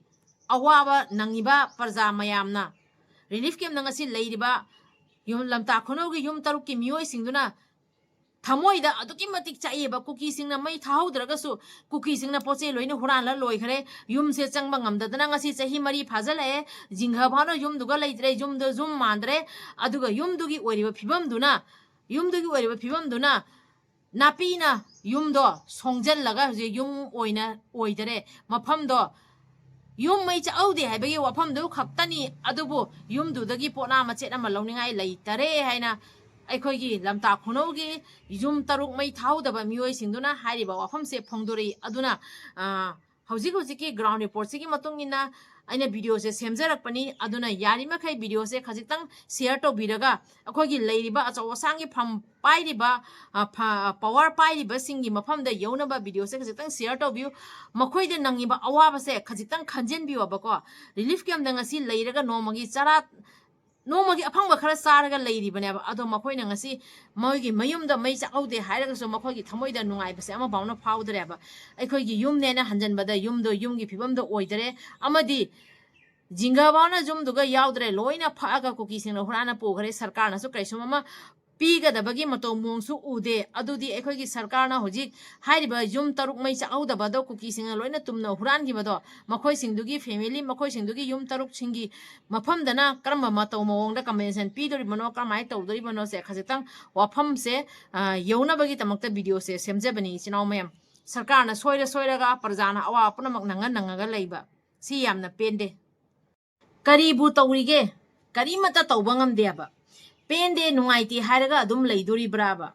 ꯑꯋꯥꯕ ꯅꯪꯉꯤꯕ ꯄ꯭ꯔꯖꯥ ꯃꯌꯥꯝꯅ, relief campꯇ ꯉꯁꯤ ꯂꯩꯔꯤꯕ ꯌꯨꯝ, ꯂꯝꯇꯥ ꯈꯨꯅꯧꯒꯤ ꯌꯨꯝ ꯇꯔꯨꯛꯀꯤ ꯃꯤꯑꯣꯏꯁꯤꯡꯗꯨꯅ ꯊꯃꯣꯏꯗ ꯑꯗꯨꯛꯀꯤ ꯃꯇꯤꯛ ꯆꯥꯛꯑꯦꯕ꯫ ꯀꯨꯀꯤꯁꯤꯡꯅ ꯃꯩ ꯊꯥꯍꯧꯗ꯭ꯔꯒꯁꯨ ꯀꯨꯀꯤꯁꯤꯡꯅ ꯄꯣꯠ ꯆꯩ ꯂꯣꯏꯅ ꯍꯨꯔꯥꯟꯂ ꯂꯣꯏꯈ꯭ꯔꯦ꯫ ꯌꯨꯝꯁꯦ ꯆꯪꯕ ꯉꯝꯗꯗꯅ ꯉꯁꯤ ꯆꯍꯤ ꯃꯔꯤ ꯐꯥꯖꯤꯜꯂꯛꯑꯦ꯫ ꯖꯤꯡꯒ ꯐꯥꯎꯅ ꯌꯨꯝꯗꯨꯒ ꯂꯩꯇ꯭ꯔꯦ, ꯌꯨꯝꯗꯣ ꯌꯨꯝ ꯃꯥꯟꯗ꯭ꯔꯦ꯫ ꯑꯗꯨꯒ ꯌꯨꯝꯗꯨꯒꯤ ꯑꯣꯏꯔꯤꯕ ꯐꯤꯕꯝꯗꯨꯅ, ꯌꯨꯝꯗꯨꯒꯤ ꯑꯣꯏꯔꯤꯕ ꯐꯤꯕꯝꯗꯨꯅ ꯅꯥꯄꯤꯅ ꯌꯨꯝꯗꯣ ꯁꯣꯡꯖꯜꯂꯒ ꯍꯧꯖꯤꯛ ꯌꯨꯝ ꯑꯣꯏꯅ ꯑꯣꯏꯗꯔꯦ꯫ ꯃꯐꯝꯗꯣ ꯌꯨꯝ ꯃꯩ ꯆꯥꯛꯍꯧꯗꯦ ꯍꯥꯏꯕꯒꯤ ꯋꯥꯐꯝꯗꯨ ꯈꯛꯇꯅꯤ꯫ ꯑꯗꯨꯕꯨ ꯌꯨꯝꯗꯨꯗꯒꯤ ꯄꯣꯠꯅꯥ ꯃꯆꯦꯠ ꯑꯃ ꯂꯧꯅꯤꯡꯉꯥꯏ ꯂꯩꯇꯔꯦ ꯍꯥꯏꯅ ꯑꯩꯈꯣꯏꯒꯤ ꯂꯝꯇꯥ ꯈꯨꯅꯧꯒꯤ ꯌꯨꯝ ꯇꯔꯨꯛ ꯃꯩ ꯊꯥꯍꯧꯗꯕ ꯃꯤꯑꯣꯏꯁꯤꯡꯗꯨꯅ ꯍꯥꯏꯔꯤꯕ ꯋꯥꯐꯝꯁꯦ ꯐꯣꯡꯗꯣꯔꯛꯏ꯫ ꯑꯗꯨꯅ, ꯑ, ꯍꯧꯖꯤꯛ ꯍꯧꯖꯤꯛꯀꯤ ground reportꯁꯤꯒꯤ ꯃꯇꯨꯡ ꯏꯟꯅ ꯑꯩꯅ videoꯁꯦ ꯁꯦꯝꯖꯔꯛꯄꯅꯤ꯫ ꯑꯗꯨꯅ ꯌꯥꯔꯤꯃꯈꯩ videoꯁꯦ ꯈꯖꯤꯛꯇꯪ share ꯇꯧꯕꯤꯔꯒ ꯑꯩꯈꯣꯏꯒꯤ ꯂꯩꯔꯤꯕ ꯑꯆꯧ ꯑꯁꯥꯡꯒꯤ ꯐꯝ ꯄꯥꯏꯔꯤꯕ, ꯑ, ꯐ-, power ꯄꯥꯏꯔꯤꯕꯁꯤꯡꯒꯤ ꯃꯐꯝꯗ ꯌꯧꯅꯕ videoꯁꯦ ꯈꯖꯤꯛꯇꯪ share ꯇꯧꯕꯤꯌꯨ꯫ ꯃꯈꯣꯏꯗ ꯅꯪꯉꯤꯕ ꯑꯋꯥꯕꯁꯦ ꯈꯖꯤꯛꯇꯪ ꯈꯟꯖꯤꯟꯕꯤꯌꯣꯕꯀꯣ꯫ Relief campꯇ ꯉꯁꯤ ꯂꯩꯔꯒ ꯅꯣꯡꯃꯒꯤ ꯆꯔꯥ, ꯅꯣꯡꯃꯒꯤ ꯑꯐꯪꯕ ꯈꯔ ꯆꯥꯔꯒ ꯂꯩꯔꯤꯕꯅꯦꯕ꯫ ꯑꯗꯣ ꯃꯈꯣꯏꯅ ꯉꯁꯤ ꯃꯣꯏꯒꯤ ꯃꯌꯨꯝꯗ ꯃꯩ ꯆꯥꯛꯍꯧꯗꯦ ꯍꯥꯏꯔꯒꯁꯨ ꯃꯈꯣꯏꯒꯤ ꯊꯃꯣꯏꯗ ꯅꯨꯡꯉꯥꯏꯕꯁꯦ ꯑꯃꯐꯥꯎꯅ ꯐꯥꯎꯗ꯭ꯔꯦꯕ꯫ ꯑꯩꯈꯣꯏꯒꯤ ꯌꯨꯝꯅꯦꯅ ꯍꯟꯖꯟꯕꯗ ꯌꯨꯝꯗꯣ ꯌꯨꯝꯒꯤ ꯐꯤꯕꯝꯗꯣ ꯑꯣꯏꯗꯔꯦ, ꯑꯃꯗꯤ ꯖꯤꯡꯒꯐꯥꯎꯅ ꯌꯨꯝꯗꯨꯒ ꯌꯥꯎꯗ꯭ꯔꯦ, ꯂꯣꯏꯅ ꯐꯛꯑꯒ ꯀꯨꯀꯤꯁꯤꯡꯅ ꯍꯨꯔꯥꯟꯅ ꯄꯨꯈ꯭ꯔꯦ꯫ ꯁꯔꯀꯥꯔꯅꯁꯨ ꯀꯩꯁꯨꯝ ꯑꯃ ꯄꯤꯒꯗꯕꯒꯤ ꯃꯇꯧ ꯃꯑꯣꯡꯁꯨ ꯎꯗꯦ꯫ ꯑꯗꯨꯗꯤ ꯑꯩꯈꯣꯏꯒꯤ ꯁꯔꯀꯥꯔꯅ ꯍꯧꯖꯤꯛ ꯍꯥꯏꯔꯤꯕ ꯌꯨꯝ ꯇꯔꯨꯛ ꯃꯩ ꯆꯥꯛꯍꯧꯗꯕꯗꯣ ꯀꯨꯀꯤꯁꯤꯡꯅ ꯂꯣꯏꯅ ꯇꯨꯝꯅ ꯍꯨꯔꯥꯟꯈꯤꯕꯗꯣ, ꯃꯈꯣꯏꯁꯤꯡꯗꯨꯒꯤ family, ꯃꯈꯣꯏꯁꯤꯡꯗꯨꯒꯤ ꯌꯨꯝ ꯇꯔꯨꯛꯁꯤꯡꯒꯤ ꯃꯐꯝꯗꯅ ꯀꯔꯝꯕ ꯃꯇꯧ ꯃꯑꯣꯡꯗ compensation ꯄꯤꯗꯣꯔꯤꯕꯅꯣ, ꯀꯔꯝꯍꯥꯏꯅ ꯇꯧꯗꯣꯔꯤꯕꯅꯣꯁꯦ ꯈꯖꯤꯛꯇꯪ ꯋꯥꯐꯝꯁꯦ, ꯑ, ꯌꯧꯅꯕꯒꯤꯗꯃꯛꯇ videoꯁꯦ ꯁꯦꯝꯖꯕꯅꯤ, ꯏꯆꯤꯟ ꯏꯅꯥꯎ ꯃꯌꯥꯝ꯫ ꯁꯔꯀꯥꯔꯅ ꯁꯣꯏꯔ ꯁꯣꯏꯔꯒ ꯄ꯭ꯔꯖꯥꯅ ꯑꯋꯥꯕ ꯄꯨꯝꯅꯃꯛ ꯅꯪꯉ ꯅꯪꯉꯒ ꯂꯩꯕ, ꯁꯤ ꯌꯥꯝꯅ ꯄꯦꯟꯗꯦ꯫ ꯀꯔꯤꯕꯨ ꯇꯧꯔꯤꯒꯦ? ꯀꯔꯤꯃꯠꯇ ꯇꯧꯕ ꯉꯝꯗꯦꯕ꯫ ꯄꯦꯟꯗꯦ, ꯅꯨꯡꯉꯥꯏꯇꯦ ꯍꯥꯏꯔꯒ ꯑꯗꯨꯝ ꯂꯩꯗꯣꯔꯤꯕ꯭ꯔꯥꯕ?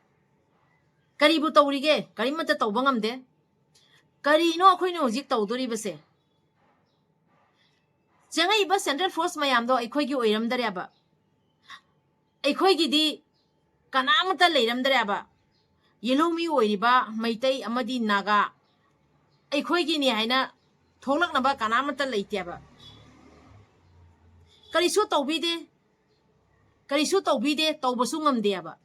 ꯀꯔꯤꯕꯨ ꯇꯧꯔꯤꯒꯦ? ꯀꯔꯤꯃꯠꯇ ꯇꯧꯕ ꯉꯝꯗꯦ꯫ ꯀꯔꯤꯅꯣ ꯑꯩꯈꯣꯏꯅ ꯍꯧꯖꯤꯛ ꯇꯧꯗꯣꯔꯤꯕꯁꯦ? ꯆꯪꯉꯛꯏꯕ central force ꯃꯌꯥꯝꯗꯣ ꯑꯩꯈꯣꯏꯒꯤ ꯑꯣꯏꯔꯝꯗꯔꯦꯕ꯫ ꯑꯩꯈꯣꯏꯒꯤꯗꯤ ꯀꯅꯥꯃꯠꯇ ꯂꯩꯔꯝꯗ꯭ꯔꯦꯕ꯫ ꯌꯦꯜꯍꯧꯃꯤ ꯑꯣꯏꯔꯤꯕ ꯃꯩꯇꯩ ꯑꯃꯗꯤ ꯅꯥꯒꯥ ꯑꯩꯈꯣꯏꯒꯤꯅꯤ ꯍꯥꯏꯅ ꯊꯣꯛꯂꯛꯅꯕ ꯀꯅꯥꯃꯠꯇ ꯂꯩꯇꯦꯕ꯫ ꯀꯔꯤꯁꯨ ꯇꯧꯕꯤꯗꯦ, ꯀꯔꯤꯁꯨ ꯇꯧꯕꯤꯗꯦ, ꯇꯧꯕꯁꯨ ꯉꯝꯗꯦꯕ꯫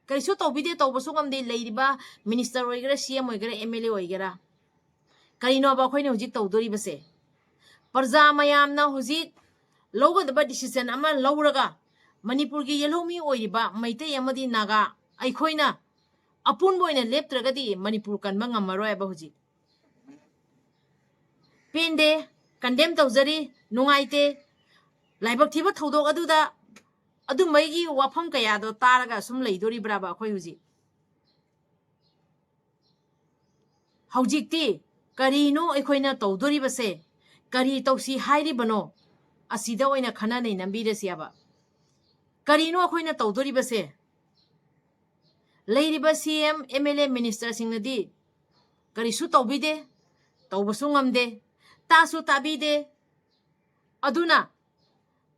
ꯀꯔꯤꯁꯨ ꯇꯧꯕꯤꯗꯦ, ꯇꯧꯕꯁꯨ ꯉꯝꯗꯦ꯫ ꯂꯩꯔꯤꯕ minister ꯑꯣꯏꯒꯦꯔꯥ, C M ꯑꯣꯏꯒꯦꯔꯥ, M L A ꯑꯣꯏꯒꯦꯔꯥ, ꯀꯔꯤꯅꯣꯕ ꯑꯩꯈꯣꯏꯅ ꯍꯧꯖꯤꯛ ꯇꯧꯗꯣꯔꯤꯕꯁꯦ? ꯄ꯭ꯔꯖꯥ ꯃꯌꯥꯝꯅ ꯍꯧꯖꯤꯛ ꯂꯧꯒꯗꯕ decision ꯑꯃ ꯂꯧꯔꯒ ꯃꯅꯤꯄꯨꯔꯒꯤ ꯌꯦꯜꯍꯧꯃꯤ ꯑꯣꯏꯔꯤꯕ ꯃꯩꯇꯩ ꯑꯃꯗꯤ ꯅꯥꯒꯥ ꯑꯩꯈꯣꯏꯅ ꯑꯄꯨꯟꯕ ꯑꯣꯏꯅ ꯂꯦꯞꯇ꯭ꯔꯒꯗꯤ ꯃꯅꯤꯄꯨꯔ ꯀꯟꯕ ꯉꯝꯃꯔꯣꯏꯕ ꯍꯧꯖꯤꯛ꯫ ꯄꯦꯟꯗꯦ, condemn ꯇꯧꯖꯔꯤ, ꯅꯨꯡꯉꯥꯏꯇꯦ꯫ ꯂꯥꯏꯕꯛ ꯊꯤꯕ ꯊꯧꯗꯣꯛ ꯑꯗꯨꯗ ꯑꯗꯨꯝꯕꯒꯤ ꯋꯥꯐꯝ ꯀꯌꯥꯗꯣ ꯇꯥꯔꯒ ꯁꯨꯝ ꯂꯩꯗꯣꯔꯤꯕ꯭ꯔꯥꯕ ꯑꯩꯈꯣꯏ ꯍꯧꯖꯤꯛ? ꯍꯧꯖꯤꯛꯇꯤ ꯀꯔꯤꯅꯣ ꯑꯩꯈꯣꯏꯅ ꯇꯧꯗꯣꯔꯤꯕꯁꯦ? ꯀꯔꯤ ꯇꯧꯁꯤ ꯍꯥꯏꯔꯤꯕꯅꯣ? ꯑꯁꯤꯗ ꯑꯣꯏꯅ ꯈꯟꯅ ꯅꯩꯅꯕꯤꯔꯁꯤ ꯍꯥꯏꯕ꯫ ꯀꯔꯤꯅꯣ ꯑꯩꯈꯣꯏꯅ ꯇꯧꯗꯣꯔꯤꯕꯁꯦ? ꯂꯩꯔꯤꯕ ꯁꯤ ꯑꯦꯝ, ꯑꯦꯝ ꯑꯦꯜ ꯑꯦ, ꯃꯤꯅꯤꯁꯇꯔꯁꯤꯡꯅꯗꯤ ꯀꯔꯤꯁꯨ ꯇꯧꯕꯤꯗꯦ, ꯇꯧꯕꯁꯨ ꯉꯝꯗꯦ, ꯇꯥꯁꯨ ꯇꯥꯕꯤꯗꯦ꯫ ꯑꯗꯨꯅ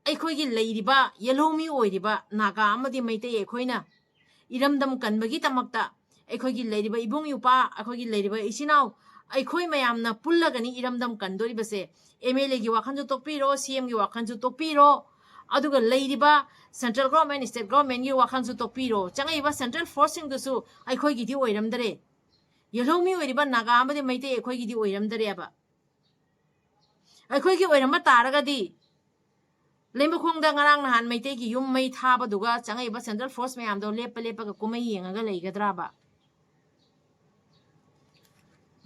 ꯑꯩꯈꯣꯏꯒꯤ ꯂꯩꯔꯤꯕ ꯌꯦꯜꯍꯧꯃꯤ ꯑꯣꯏꯔꯤꯕ ꯅꯥꯒꯥ ꯑꯃꯗꯤ ꯃꯩꯇꯩ ꯑꯩꯈꯣꯏꯅ ꯏꯔꯝꯗꯝ ꯀꯟꯕꯒꯤꯗꯃꯛꯇ ꯑꯩꯈꯣꯏꯒꯤ ꯂꯩꯔꯤꯕ ꯏꯕꯨꯡ ꯏꯄ꯭ꯋꯥ, ꯑꯩꯈꯣꯏꯒꯤ ꯂꯩꯔꯤꯕ ꯏꯆꯤꯟ ꯏꯅꯥꯎ, ꯑꯩꯈꯣꯏ ꯃꯌꯥꯝꯅ ꯄꯨꯜꯂꯒꯅꯤ ꯏꯔꯝꯗꯝ ꯀꯟꯗꯣꯔꯤꯕꯁꯦ꯫ ꯑꯦꯝ ꯑꯦꯜ ꯑꯦꯒꯤ ꯋꯥꯈꯜꯁꯨ ꯇꯣꯛꯄꯤꯔꯣ, ꯁꯤ ꯑꯦꯝꯒꯤ ꯋꯥꯈꯜꯁꯨ ꯇꯣꯛꯄꯤꯔꯣ, ꯑꯗꯨꯒ ꯂꯩꯔꯤꯕ ꯁꯦꯟꯇ꯭ꯔꯦꯜ ꯒꯣꯔꯃꯦꯟ, ꯁ꯭ꯇꯦꯠ ꯒꯣꯔꯃꯦꯟꯒꯤ ꯋꯥꯈꯜꯁꯨ ꯇꯣꯛꯄꯤꯔꯣ꯫ ꯆꯪꯉꯛꯏꯕ ꯁꯦꯟꯇ꯭ꯔꯦꯜ ꯐꯣꯔꯁꯁꯤꯡꯗꯨꯁꯨ ꯑꯩꯈꯣꯏꯒꯤꯗꯤ ꯑꯣꯏꯔꯝꯗꯔꯦ꯫ ꯌꯦꯜꯍꯧꯃꯤ ꯑꯣꯏꯔꯤꯕ ꯅꯥꯒꯥ ꯑꯃꯗꯤ ꯃꯩꯇꯩ ꯑꯩꯈꯣꯏꯒꯤꯗꯤ ꯑꯣꯏꯔꯝꯗꯔꯦꯕ꯫ ꯑꯩꯈꯣꯏꯒꯤ ꯑꯣꯏꯔꯝꯕ ꯇꯥꯔꯒꯗꯤ ꯂꯩꯃꯈꯣꯡꯗ ꯉꯔꯥꯡ ꯅꯍꯥꯟ ꯃꯩꯇꯩꯒꯤ ꯌꯨꯝ ꯃꯩ ꯊꯥꯕꯗꯨꯒ ꯆꯪꯉꯛꯏꯕ ꯁꯦꯟꯇ꯭ꯔꯦꯜ ꯐꯣꯔꯁ ꯃꯌꯥꯝꯗꯣ ꯂꯦꯞꯄ ꯂꯦꯞꯄꯒ ꯀꯨꯝꯍꯩ ꯌꯦꯡꯉꯒ ꯂꯩꯒꯗ꯭ꯔꯥꯕ?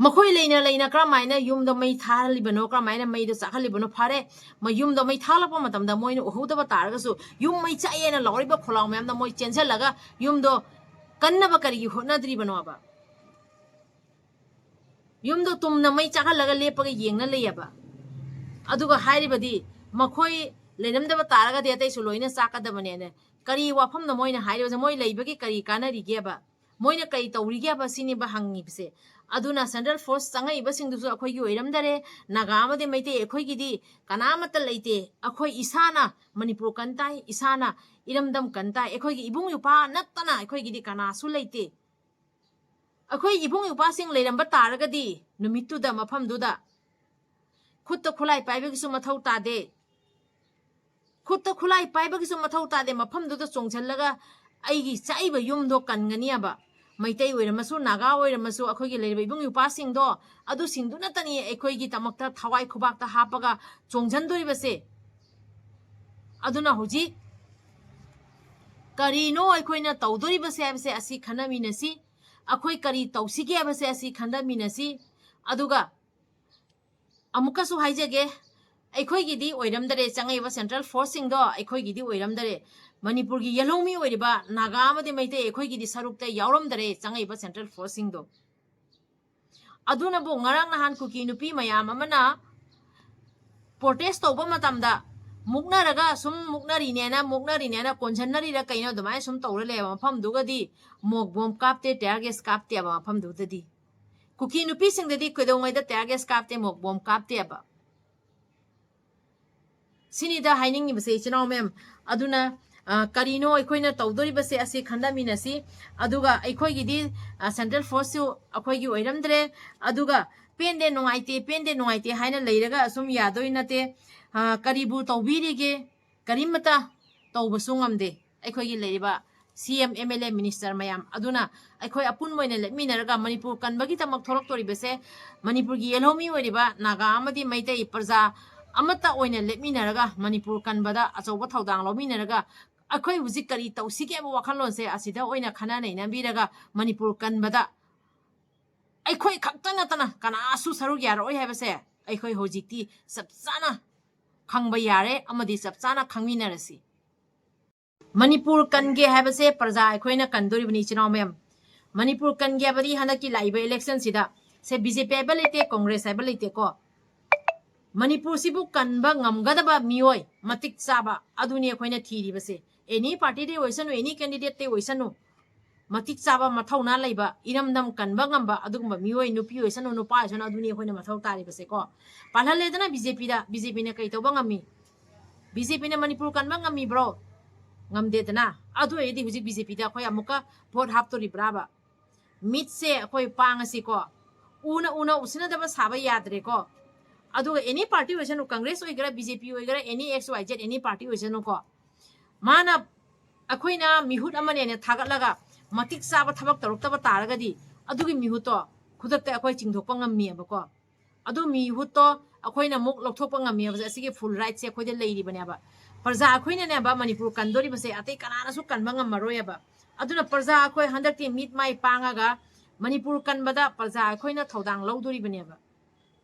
ꯃꯈꯣꯏ ꯂꯩꯅ ꯂꯩꯅ ꯀꯔꯝꯍꯥꯏꯅ ꯌꯨꯝꯗ ꯃꯩ ꯊꯥꯍꯜꯂꯤꯕꯅꯣ, ꯀꯔꯝꯍꯥꯏꯅ ꯃꯩꯗꯣ ꯆꯥꯛꯍꯜꯂꯤꯕꯅꯣ? ꯐꯔꯦ, ꯃ-, ꯌꯨꯝꯗ ꯃꯩ ꯊꯥꯜꯂꯛꯄ ꯃꯇꯝꯗ ꯃꯣꯏꯅ ꯎꯍꯧꯗꯕ ꯇꯥꯔꯒꯁꯨ, ꯌꯨꯝ ꯃꯩ ꯆꯥꯛꯑꯦꯅ ꯂꯥꯎꯔꯤꯕ ꯈꯣꯜꯂꯥꯎ ꯃꯌꯥꯝꯗ ꯃꯣꯏ ꯆꯦꯟꯁꯤꯜꯂꯒ ꯌꯨꯝꯗꯣ ꯀꯟꯅꯕ ꯀꯔꯤꯒꯤ ꯍꯣꯠꯅꯗ꯭ꯔꯤꯕꯅꯣꯕ? ꯌꯨꯝꯗꯣ ꯇꯨꯝꯅ ꯃꯩ ꯆꯥꯛꯍꯜꯂꯒ ꯂꯦꯞꯄꯒ ꯌꯦꯡꯅ ꯂꯩꯌꯦꯕ꯫ ꯑꯗꯨꯒ ꯍꯥꯏꯔꯤꯕꯗꯤ ꯃꯈꯣꯏ ꯂꯩꯔꯝꯗꯕ ꯇꯥꯔꯒꯗꯤ ꯑꯇꯩꯁꯨ ꯂꯣꯏꯅ ꯆꯥꯛꯀꯗꯕꯅꯦꯅ꯫ ꯀꯔꯤ ꯋꯥꯐꯝꯅꯣ ꯃꯣꯏꯅ ꯍꯥꯏꯔꯤꯕꯁꯦ? ꯃꯣꯏ ꯂꯩꯕꯒꯤ ꯀꯔꯤ ꯀꯥꯟꯅꯔꯤꯒꯦꯕ? ꯃꯣꯏꯅ ꯀꯔꯤ ꯇꯧꯔꯤꯒꯦꯕ ꯁꯤꯅꯦꯕ ꯍꯪꯉꯤꯕꯁꯦ꯫ ꯑꯗꯨꯅ ꯁꯦꯟꯇ꯭ꯔꯦꯜ ꯐꯣꯔꯁ ꯆꯪꯉꯛꯏꯕꯁꯤꯡꯗꯨꯁꯨ ꯑꯩꯈꯣꯏꯒꯤ ꯑꯣꯏꯔꯝꯗꯔꯦ꯫ ꯅꯥꯒꯥ ꯑꯃꯗꯤ ꯃꯩꯇꯩ ꯑꯩꯈꯣꯏꯒꯤꯗꯤ ꯀꯅꯥꯃꯠꯇ ꯂꯩꯇꯦ꯫ ꯑꯩꯈꯣꯏ ꯏꯁꯥꯅ ꯃꯅꯤꯄꯨꯔ ꯀꯟ ꯇꯥꯏ, ꯏꯁꯥꯅ ꯏꯔꯝꯗꯝ ꯀꯟ ꯇꯥꯏ꯫ ꯑꯩꯈꯣꯏꯒꯤ ꯏꯕꯨꯡ ꯏꯄ꯭ꯋꯥ ꯅꯠꯇꯅ ꯑꯩꯈꯣꯏꯒꯤꯗꯤ ꯀꯅꯥꯁꯨ ꯂꯩꯇꯦ꯫ ꯑꯩꯈꯣꯏ ꯏꯕꯨꯡ ꯏꯄ꯭ꯋꯥꯁꯤꯡ ꯂꯩꯔꯝꯕ ꯇꯥꯔꯒꯗꯤ ꯅꯨꯃꯤꯠꯇꯨꯗ ꯃꯐꯝꯗꯨꯗ ꯈꯨꯠꯇ ꯈꯨꯠꯂꯥꯏ ꯄꯥꯏꯕꯒꯤꯁꯨ ꯃꯊꯧ ꯇꯥꯗꯦ꯫ ꯈꯨꯠꯇ ꯈꯨꯠꯂꯥꯏ ꯄꯥꯏꯕꯒꯤꯁꯨ ꯃꯊꯧ ꯇꯥꯗꯦ꯫ ꯃꯐꯝꯗꯨꯗ ꯆꯣꯡꯁꯤꯜꯂꯒ ꯑꯩꯒꯤ ꯆꯥꯛꯏꯕ ꯌꯨꯝꯗꯣ ꯀꯟꯒꯅꯤ ꯍꯥꯏꯕ꯫ ꯃꯩꯇꯩ ꯑꯣꯏꯔꯝꯃꯁꯨ, ꯅꯥꯒꯥ ꯑꯣꯏꯔꯝꯃꯁꯨ, ꯑꯩꯈꯣꯏꯒꯤ ꯂꯩꯔꯤꯕ ꯏꯕꯨꯡ ꯏꯄ꯭ꯋꯥꯁꯤꯡꯗꯣ, ꯑꯗꯨꯁꯤꯡꯗꯨꯅꯇꯅꯤ ꯑꯩꯈꯣꯏꯒꯤꯗꯃꯛꯇ ꯊꯋꯥꯏ ꯈꯨꯕꯥꯛꯇ ꯍꯥꯞꯄꯒ ꯆꯣꯡꯁꯤꯟꯗꯣꯔꯤꯕꯁꯦ꯫ ꯑꯗꯨꯅ ꯍꯧꯖꯤꯛ ꯀꯔꯤꯅꯣ ꯑꯩꯈꯣꯏꯅ ꯇꯧꯗꯣꯔꯤꯕꯁꯦ ꯍꯥꯏꯕꯁꯦ ꯑꯁꯤ ꯈꯟꯅꯃꯤꯟꯅꯁꯤ꯫ ꯑꯩꯈꯣꯏ ꯀꯔꯤ ꯇꯧꯁꯤꯒꯦ ꯍꯥꯏꯕꯁꯦ ꯑꯁꯤ ꯈꯟꯅꯃꯤꯟꯅꯁꯤ꯫ ꯑꯗꯨꯒ ꯑꯃꯨꯛꯀꯁꯨ ꯍꯥꯏꯖꯒꯦ, ꯑꯩꯈꯣꯏꯒꯤꯗꯤ ꯑꯣꯏꯔꯝꯗꯔꯦ, ꯆꯪꯉꯛꯏꯕ ꯁꯦꯟꯇ꯭ꯔꯦꯜ ꯐꯣꯔꯁꯁꯤꯡꯗꯣ ꯑꯩꯈꯣꯏꯒꯤꯗꯤ ꯑꯣꯏꯔꯝꯗꯔꯦ꯫ ꯃꯅꯤꯄꯨꯔꯒꯤ ꯌꯦꯜꯍꯧꯃꯤ ꯑꯣꯏꯔꯤꯕ ꯅꯥꯒꯥ ꯑꯃꯗꯤ ꯃꯩꯇꯩ ꯑꯩꯈꯣꯏꯒꯤꯗꯤ ꯁꯔꯨꯛꯇ ꯌꯥꯎꯔꯝꯗꯔꯦ ꯆꯪꯉꯛꯏꯕ ꯁꯦꯟꯇ꯭ꯔꯦꯜ ꯐꯣꯔꯁꯁꯤꯡꯗꯣ꯫ ꯑꯗꯨꯅꯕꯨ ꯉꯔꯥꯡ ꯅꯍꯥꯟ ꯀꯨꯀꯤ ꯅꯨꯄꯤ ꯃꯌꯥꯝ ꯑꯃꯅ ꯄ꯭ꯔꯣꯇꯦꯁ ꯇꯧꯕ ꯃꯇꯝꯗ ꯃꯨꯛꯅꯔꯒ ꯁꯨꯝ ꯃꯨꯛꯅꯔꯤꯅꯦꯅ, ꯃꯨꯛꯅꯔꯤꯅꯦꯅ, ꯀꯣꯟꯁꯤꯟꯅꯔꯤꯔ ꯀꯩꯅꯣ, ꯑꯗꯨꯃꯥꯏꯅ ꯁꯨꯝ ꯇꯧꯔ ꯂꯩꯕ ꯃꯐꯝꯗꯨꯒꯗꯤ ꯃꯣꯛ ꯕꯣꯝ ꯀꯥꯞꯇꯦ, ꯇꯤꯌꯥꯔ ꯒꯦꯁ ꯀꯥꯞꯇꯦꯕ ꯃꯐꯝꯗꯨꯗꯗꯤ꯫ ꯀꯨꯀꯤ ꯅꯨꯄꯤꯁꯤꯡꯗꯗꯤ ꯀꯩꯗꯧꯉꯩꯗ ꯇꯤꯌꯥꯔ ꯒꯦꯁ ꯀꯥꯞꯇꯦ, ꯃꯣꯛ ꯕꯣꯝ ꯀꯥꯞꯇꯦꯕ꯫ ꯁꯤꯅꯤꯗ ꯍꯥꯏꯅꯤꯡꯉꯤꯕꯁꯦ, ꯏꯆꯤꯟ ꯏꯅꯥꯎ ꯃꯌꯥꯝ꯫ ꯑꯗꯨꯅ, ꯑ, ꯀꯔꯤꯅꯣ ꯑꯩꯈꯣꯏꯅ ꯇꯧꯗꯣꯔꯤꯕꯁꯦ, ꯑꯁꯤ ꯈꯟꯊꯃꯤꯟꯅꯁꯤ꯫ ꯑꯗꯨꯒ ꯑꯩꯈꯣꯏꯒꯤꯗꯤ, ꯑ, ꯁꯦꯟꯇ꯭ꯔꯦꯜ ꯐꯣꯔꯁꯁꯨ ꯑꯩꯈꯣꯏꯒꯤ ꯑꯣꯏꯔꯝꯗ꯭ꯔꯦ꯫ ꯑꯗꯨꯒ ꯄꯦꯟꯗꯦ, ꯅꯨꯡꯉꯥꯏꯇꯦ, ꯄꯦꯟꯗꯦ, ꯅꯨꯡꯉꯥꯏꯇꯦ ꯍꯥꯏꯅ ꯂꯩꯔꯒ ꯑꯁꯨꯝ ꯌꯥꯗꯣꯏ ꯅꯠꯇꯦ꯫ ꯑ, ꯀꯔꯤꯕꯨ ꯇꯧꯕꯤꯔꯤꯒꯦ? ꯀꯔꯤꯝꯇ ꯇꯧꯕꯁꯨ ꯉꯝꯗꯦ꯫ ꯑꯩꯈꯣꯏꯒꯤ ꯂꯩꯔꯤꯕ ꯁꯤ M, M L A, minister ꯃꯌꯥꯝ ꯑꯗꯨꯅ ꯑꯩꯈꯣꯏ ꯑꯄꯨꯟꯕ ꯑꯣꯏꯅ ꯂꯦꯞꯃꯤꯟꯅꯔꯒ ꯃꯅꯤꯄꯨꯔ ꯀꯟꯕꯒꯤꯗꯃꯛ ꯊꯣꯛꯂꯛꯇꯣꯔꯤꯕꯁꯦ ꯃꯅꯤꯄꯨꯔꯒꯤ ꯌꯦꯜꯍꯧꯃꯤ ꯑꯣꯏꯔꯤꯕ ꯅꯥꯒꯥ ꯑꯃꯗꯤ ꯃꯩꯇꯩ ꯄ꯭ꯔꯖꯥ ꯑꯃꯠꯇ ꯑꯣꯏꯅ ꯂꯦꯞꯃꯤꯟꯅꯔꯒ ꯃꯅꯤꯄꯨꯔ ꯀꯟꯕꯗ ꯑꯆꯧꯕ ꯊꯧꯗꯥꯡ ꯂꯧꯃꯤꯟꯅꯔꯒ ꯑꯩꯈꯣꯏ ꯍꯧꯖꯤꯛ ꯀꯔꯤ ꯇꯧꯁꯤꯒꯦ ꯍꯥꯏꯕ ꯋꯥꯈꯜꯂꯣꯟꯁꯦ ꯑꯁꯤꯗ ꯑꯣꯏꯅ ꯈꯟꯅ ꯅꯩꯅꯕꯤꯔꯒ ꯃꯅꯤꯄꯨꯔ ꯀꯟꯕꯗ ꯑꯩꯈꯣꯏ ꯈꯛꯇ ꯅꯠꯇꯅ ꯀꯅꯥꯁꯨ ꯁꯔꯨꯛ ꯌꯥꯔꯛꯑꯣꯏ ꯍꯥꯏꯕꯁꯦ ꯑꯩꯈꯣꯏ ꯍꯧꯖꯤꯛꯇꯤ ꯆꯞ ꯆꯥꯅ ꯈꯪꯕ ꯌꯥꯔꯦ ꯑꯃꯗꯤ ꯆꯞ ꯆꯥꯅ ꯈꯪꯃꯤꯟꯅꯔꯁꯤ꯫ ꯃꯅꯤꯄꯨꯔ ꯀꯟꯒꯦ ꯍꯥꯏꯕꯁꯦ ꯄ꯭ꯔꯖꯥ ꯑꯩꯈꯣꯏꯅ ꯀꯟꯗꯣꯔꯤꯕꯅꯤ, ꯏꯆꯤꯟ ꯏꯅꯥꯎ ꯃꯌꯥꯝ꯫ ꯃꯅꯤꯄꯨꯔ ꯀꯟꯒꯦ ꯍꯥꯏꯕꯗꯤ ꯍꯟꯗꯛꯀꯤ ꯂꯥꯛꯏꯕ ꯏꯂꯦꯛꯁꯟꯁꯤꯗ ꯁꯦ ꯕꯤ ꯖꯦ ꯄꯤ ꯍꯥꯏꯕ ꯂꯩꯇꯦ, ꯀꯣꯡꯒ꯭ꯔꯦꯁ ꯍꯥꯏꯕ ꯂꯩꯇꯦꯀꯣ꯫ ꯃꯅꯤꯄꯨꯔꯁꯤꯕꯨ ꯀꯟꯕ ꯉꯝꯒꯗꯕ ꯃꯤꯑꯣꯏ ꯃꯇꯤꯛ ꯆꯥꯕ ꯑꯗꯨꯅꯤ ꯑꯩꯈꯣꯏꯅ ꯊꯤꯔꯤꯕꯁꯦ꯫ ꯑꯦꯅꯤ ꯄꯥꯔꯇꯤꯗꯩ ꯑꯣꯏꯁꯅꯨ, ꯑꯦꯅꯤ ꯀꯦꯟꯗꯤꯗꯦꯠꯇꯩ ꯑꯣꯏꯁꯅꯨ, ꯃꯇꯤꯛ ꯆꯥꯕ, ꯃꯊꯧꯅꯥ ꯂꯩꯕ, ꯏꯔꯝꯗꯝ ꯀꯟꯕ ꯉꯝꯕ ꯑꯗꯨꯒꯨꯝꯕ ꯃꯤꯑꯣꯏ, ꯅꯨꯄꯤ ꯑꯣꯏꯁꯅꯨ, ꯅꯨꯄꯥ ꯑꯣꯏꯁꯅꯨ, ꯑꯗꯨꯅꯤ ꯑꯩꯈꯣꯏꯅ ꯃꯊꯧ ꯇꯥꯔꯤꯕꯁꯦꯀꯣ꯫ ꯄꯥꯜꯍꯜꯂꯦꯗꯅ ꯕꯤ ꯖꯦ ꯄꯤꯗ, ꯕꯤ ꯖꯦ ꯄꯤꯅ ꯀꯩ ꯇꯧꯕ ꯉꯝꯃꯤ? ꯕꯤ ꯖꯦ ꯄꯤꯅ ꯃꯅꯤꯄꯨꯔ ꯀꯟꯕ ꯉꯝꯃꯤꯕ꯭ꯔꯣ? ꯉꯝꯗꯦꯗꯅ꯫ ꯑꯗꯨ ꯑꯣꯏꯔꯗꯤ ꯍꯧꯖꯤꯛ ꯕꯤ ꯖꯦ ꯄꯤꯗ ꯑꯩꯈꯣꯏ ꯑꯃꯨꯛꯀ ꯚꯣꯠ ꯍꯥꯞꯇꯣꯔꯤꯕ꯭ꯔꯥꯕ? ꯃꯤꯠꯁꯦ ꯑꯩꯈꯣꯏ ꯄꯥꯡꯉꯁꯤꯀꯣ꯫ ꯎꯅ ꯎꯅ ꯎꯁꯤꯟꯅꯗꯕ ꯁꯥꯕ ꯌꯥꯗ꯭ꯔꯦꯀꯣ꯫ ꯑꯗꯨꯒ ꯑꯦꯅꯤ ꯄꯥꯔꯇꯤ ꯑꯣꯏꯁꯅꯨ, ꯀꯪꯒ꯭ꯔꯦꯁ ꯑꯣꯏꯒꯦꯔꯥ, ꯕꯤ ꯖꯦ ꯄꯤ ꯑꯣꯏꯒꯦꯔꯥ, ꯑꯦꯅꯤ ꯑꯦꯛꯁ ꯋꯥꯏ ꯖꯦꯠ, ꯑꯦꯅꯤ ꯄꯥꯔꯇꯤ ꯑꯣꯏꯁꯅꯨꯀꯣ꯫ ꯃꯥꯅ, ꯑꯩꯈꯣꯏꯅ ꯃꯤꯍꯨꯠ ꯑꯃꯅꯦꯅ ꯊꯥꯒꯠꯂꯒ ꯃꯇꯤꯛ ꯆꯥꯕ ꯊꯕꯛ ꯇꯧꯔꯛꯇꯕ ꯇꯥꯔꯒꯗꯤ ꯑꯗꯨꯒꯤ ꯃꯤꯍꯨꯠꯇꯣ ꯈꯨꯗꯛꯇ ꯑꯩꯈꯣꯏ ꯆꯤꯡꯊꯣꯛꯄ ꯉꯝꯃꯤꯑꯕꯀꯣ꯫ ꯑꯗꯨ ꯃꯤꯍꯨꯠꯇꯣ ꯑꯩꯈꯣꯏꯅ ꯑꯃꯨꯛ ꯂꯧꯊꯣꯛꯄ ꯉꯝꯃꯤ ꯍꯥꯏꯕꯁꯦ ꯑꯁꯤꯒꯤ ꯐꯨꯜ ꯔꯥꯏꯠꯁꯦ ꯑꯩꯈꯣꯏꯗ ꯂꯩꯔꯤꯕꯅꯦꯕ꯫ ꯄ꯭ꯔꯖꯥ ꯑꯩꯈꯣꯏꯅꯅꯦꯕ ꯃꯅꯤꯄꯨꯔ ꯀꯟꯗꯣꯔꯤꯕꯁꯦ, ꯑꯇꯩ ꯀꯅꯥꯅꯁꯨ ꯀꯟꯕ ꯉꯝꯃꯔꯣꯏꯕ꯫ ꯑꯗꯨꯅ ꯄ꯭ꯔꯖꯥ ꯑꯩꯈꯣꯏ ꯍꯟꯗꯛꯇꯤ ꯃꯤꯠ ꯃꯥꯏ ꯄꯥꯡꯉꯒ ꯃꯅꯤꯄꯨꯔ ꯀꯟꯕꯗ ꯄ꯭ꯔꯖꯥ ꯑꯩꯈꯣꯏꯅ ꯊꯧꯗꯥꯡ ꯂꯧꯗꯣꯔꯤꯕꯅꯦꯕ꯫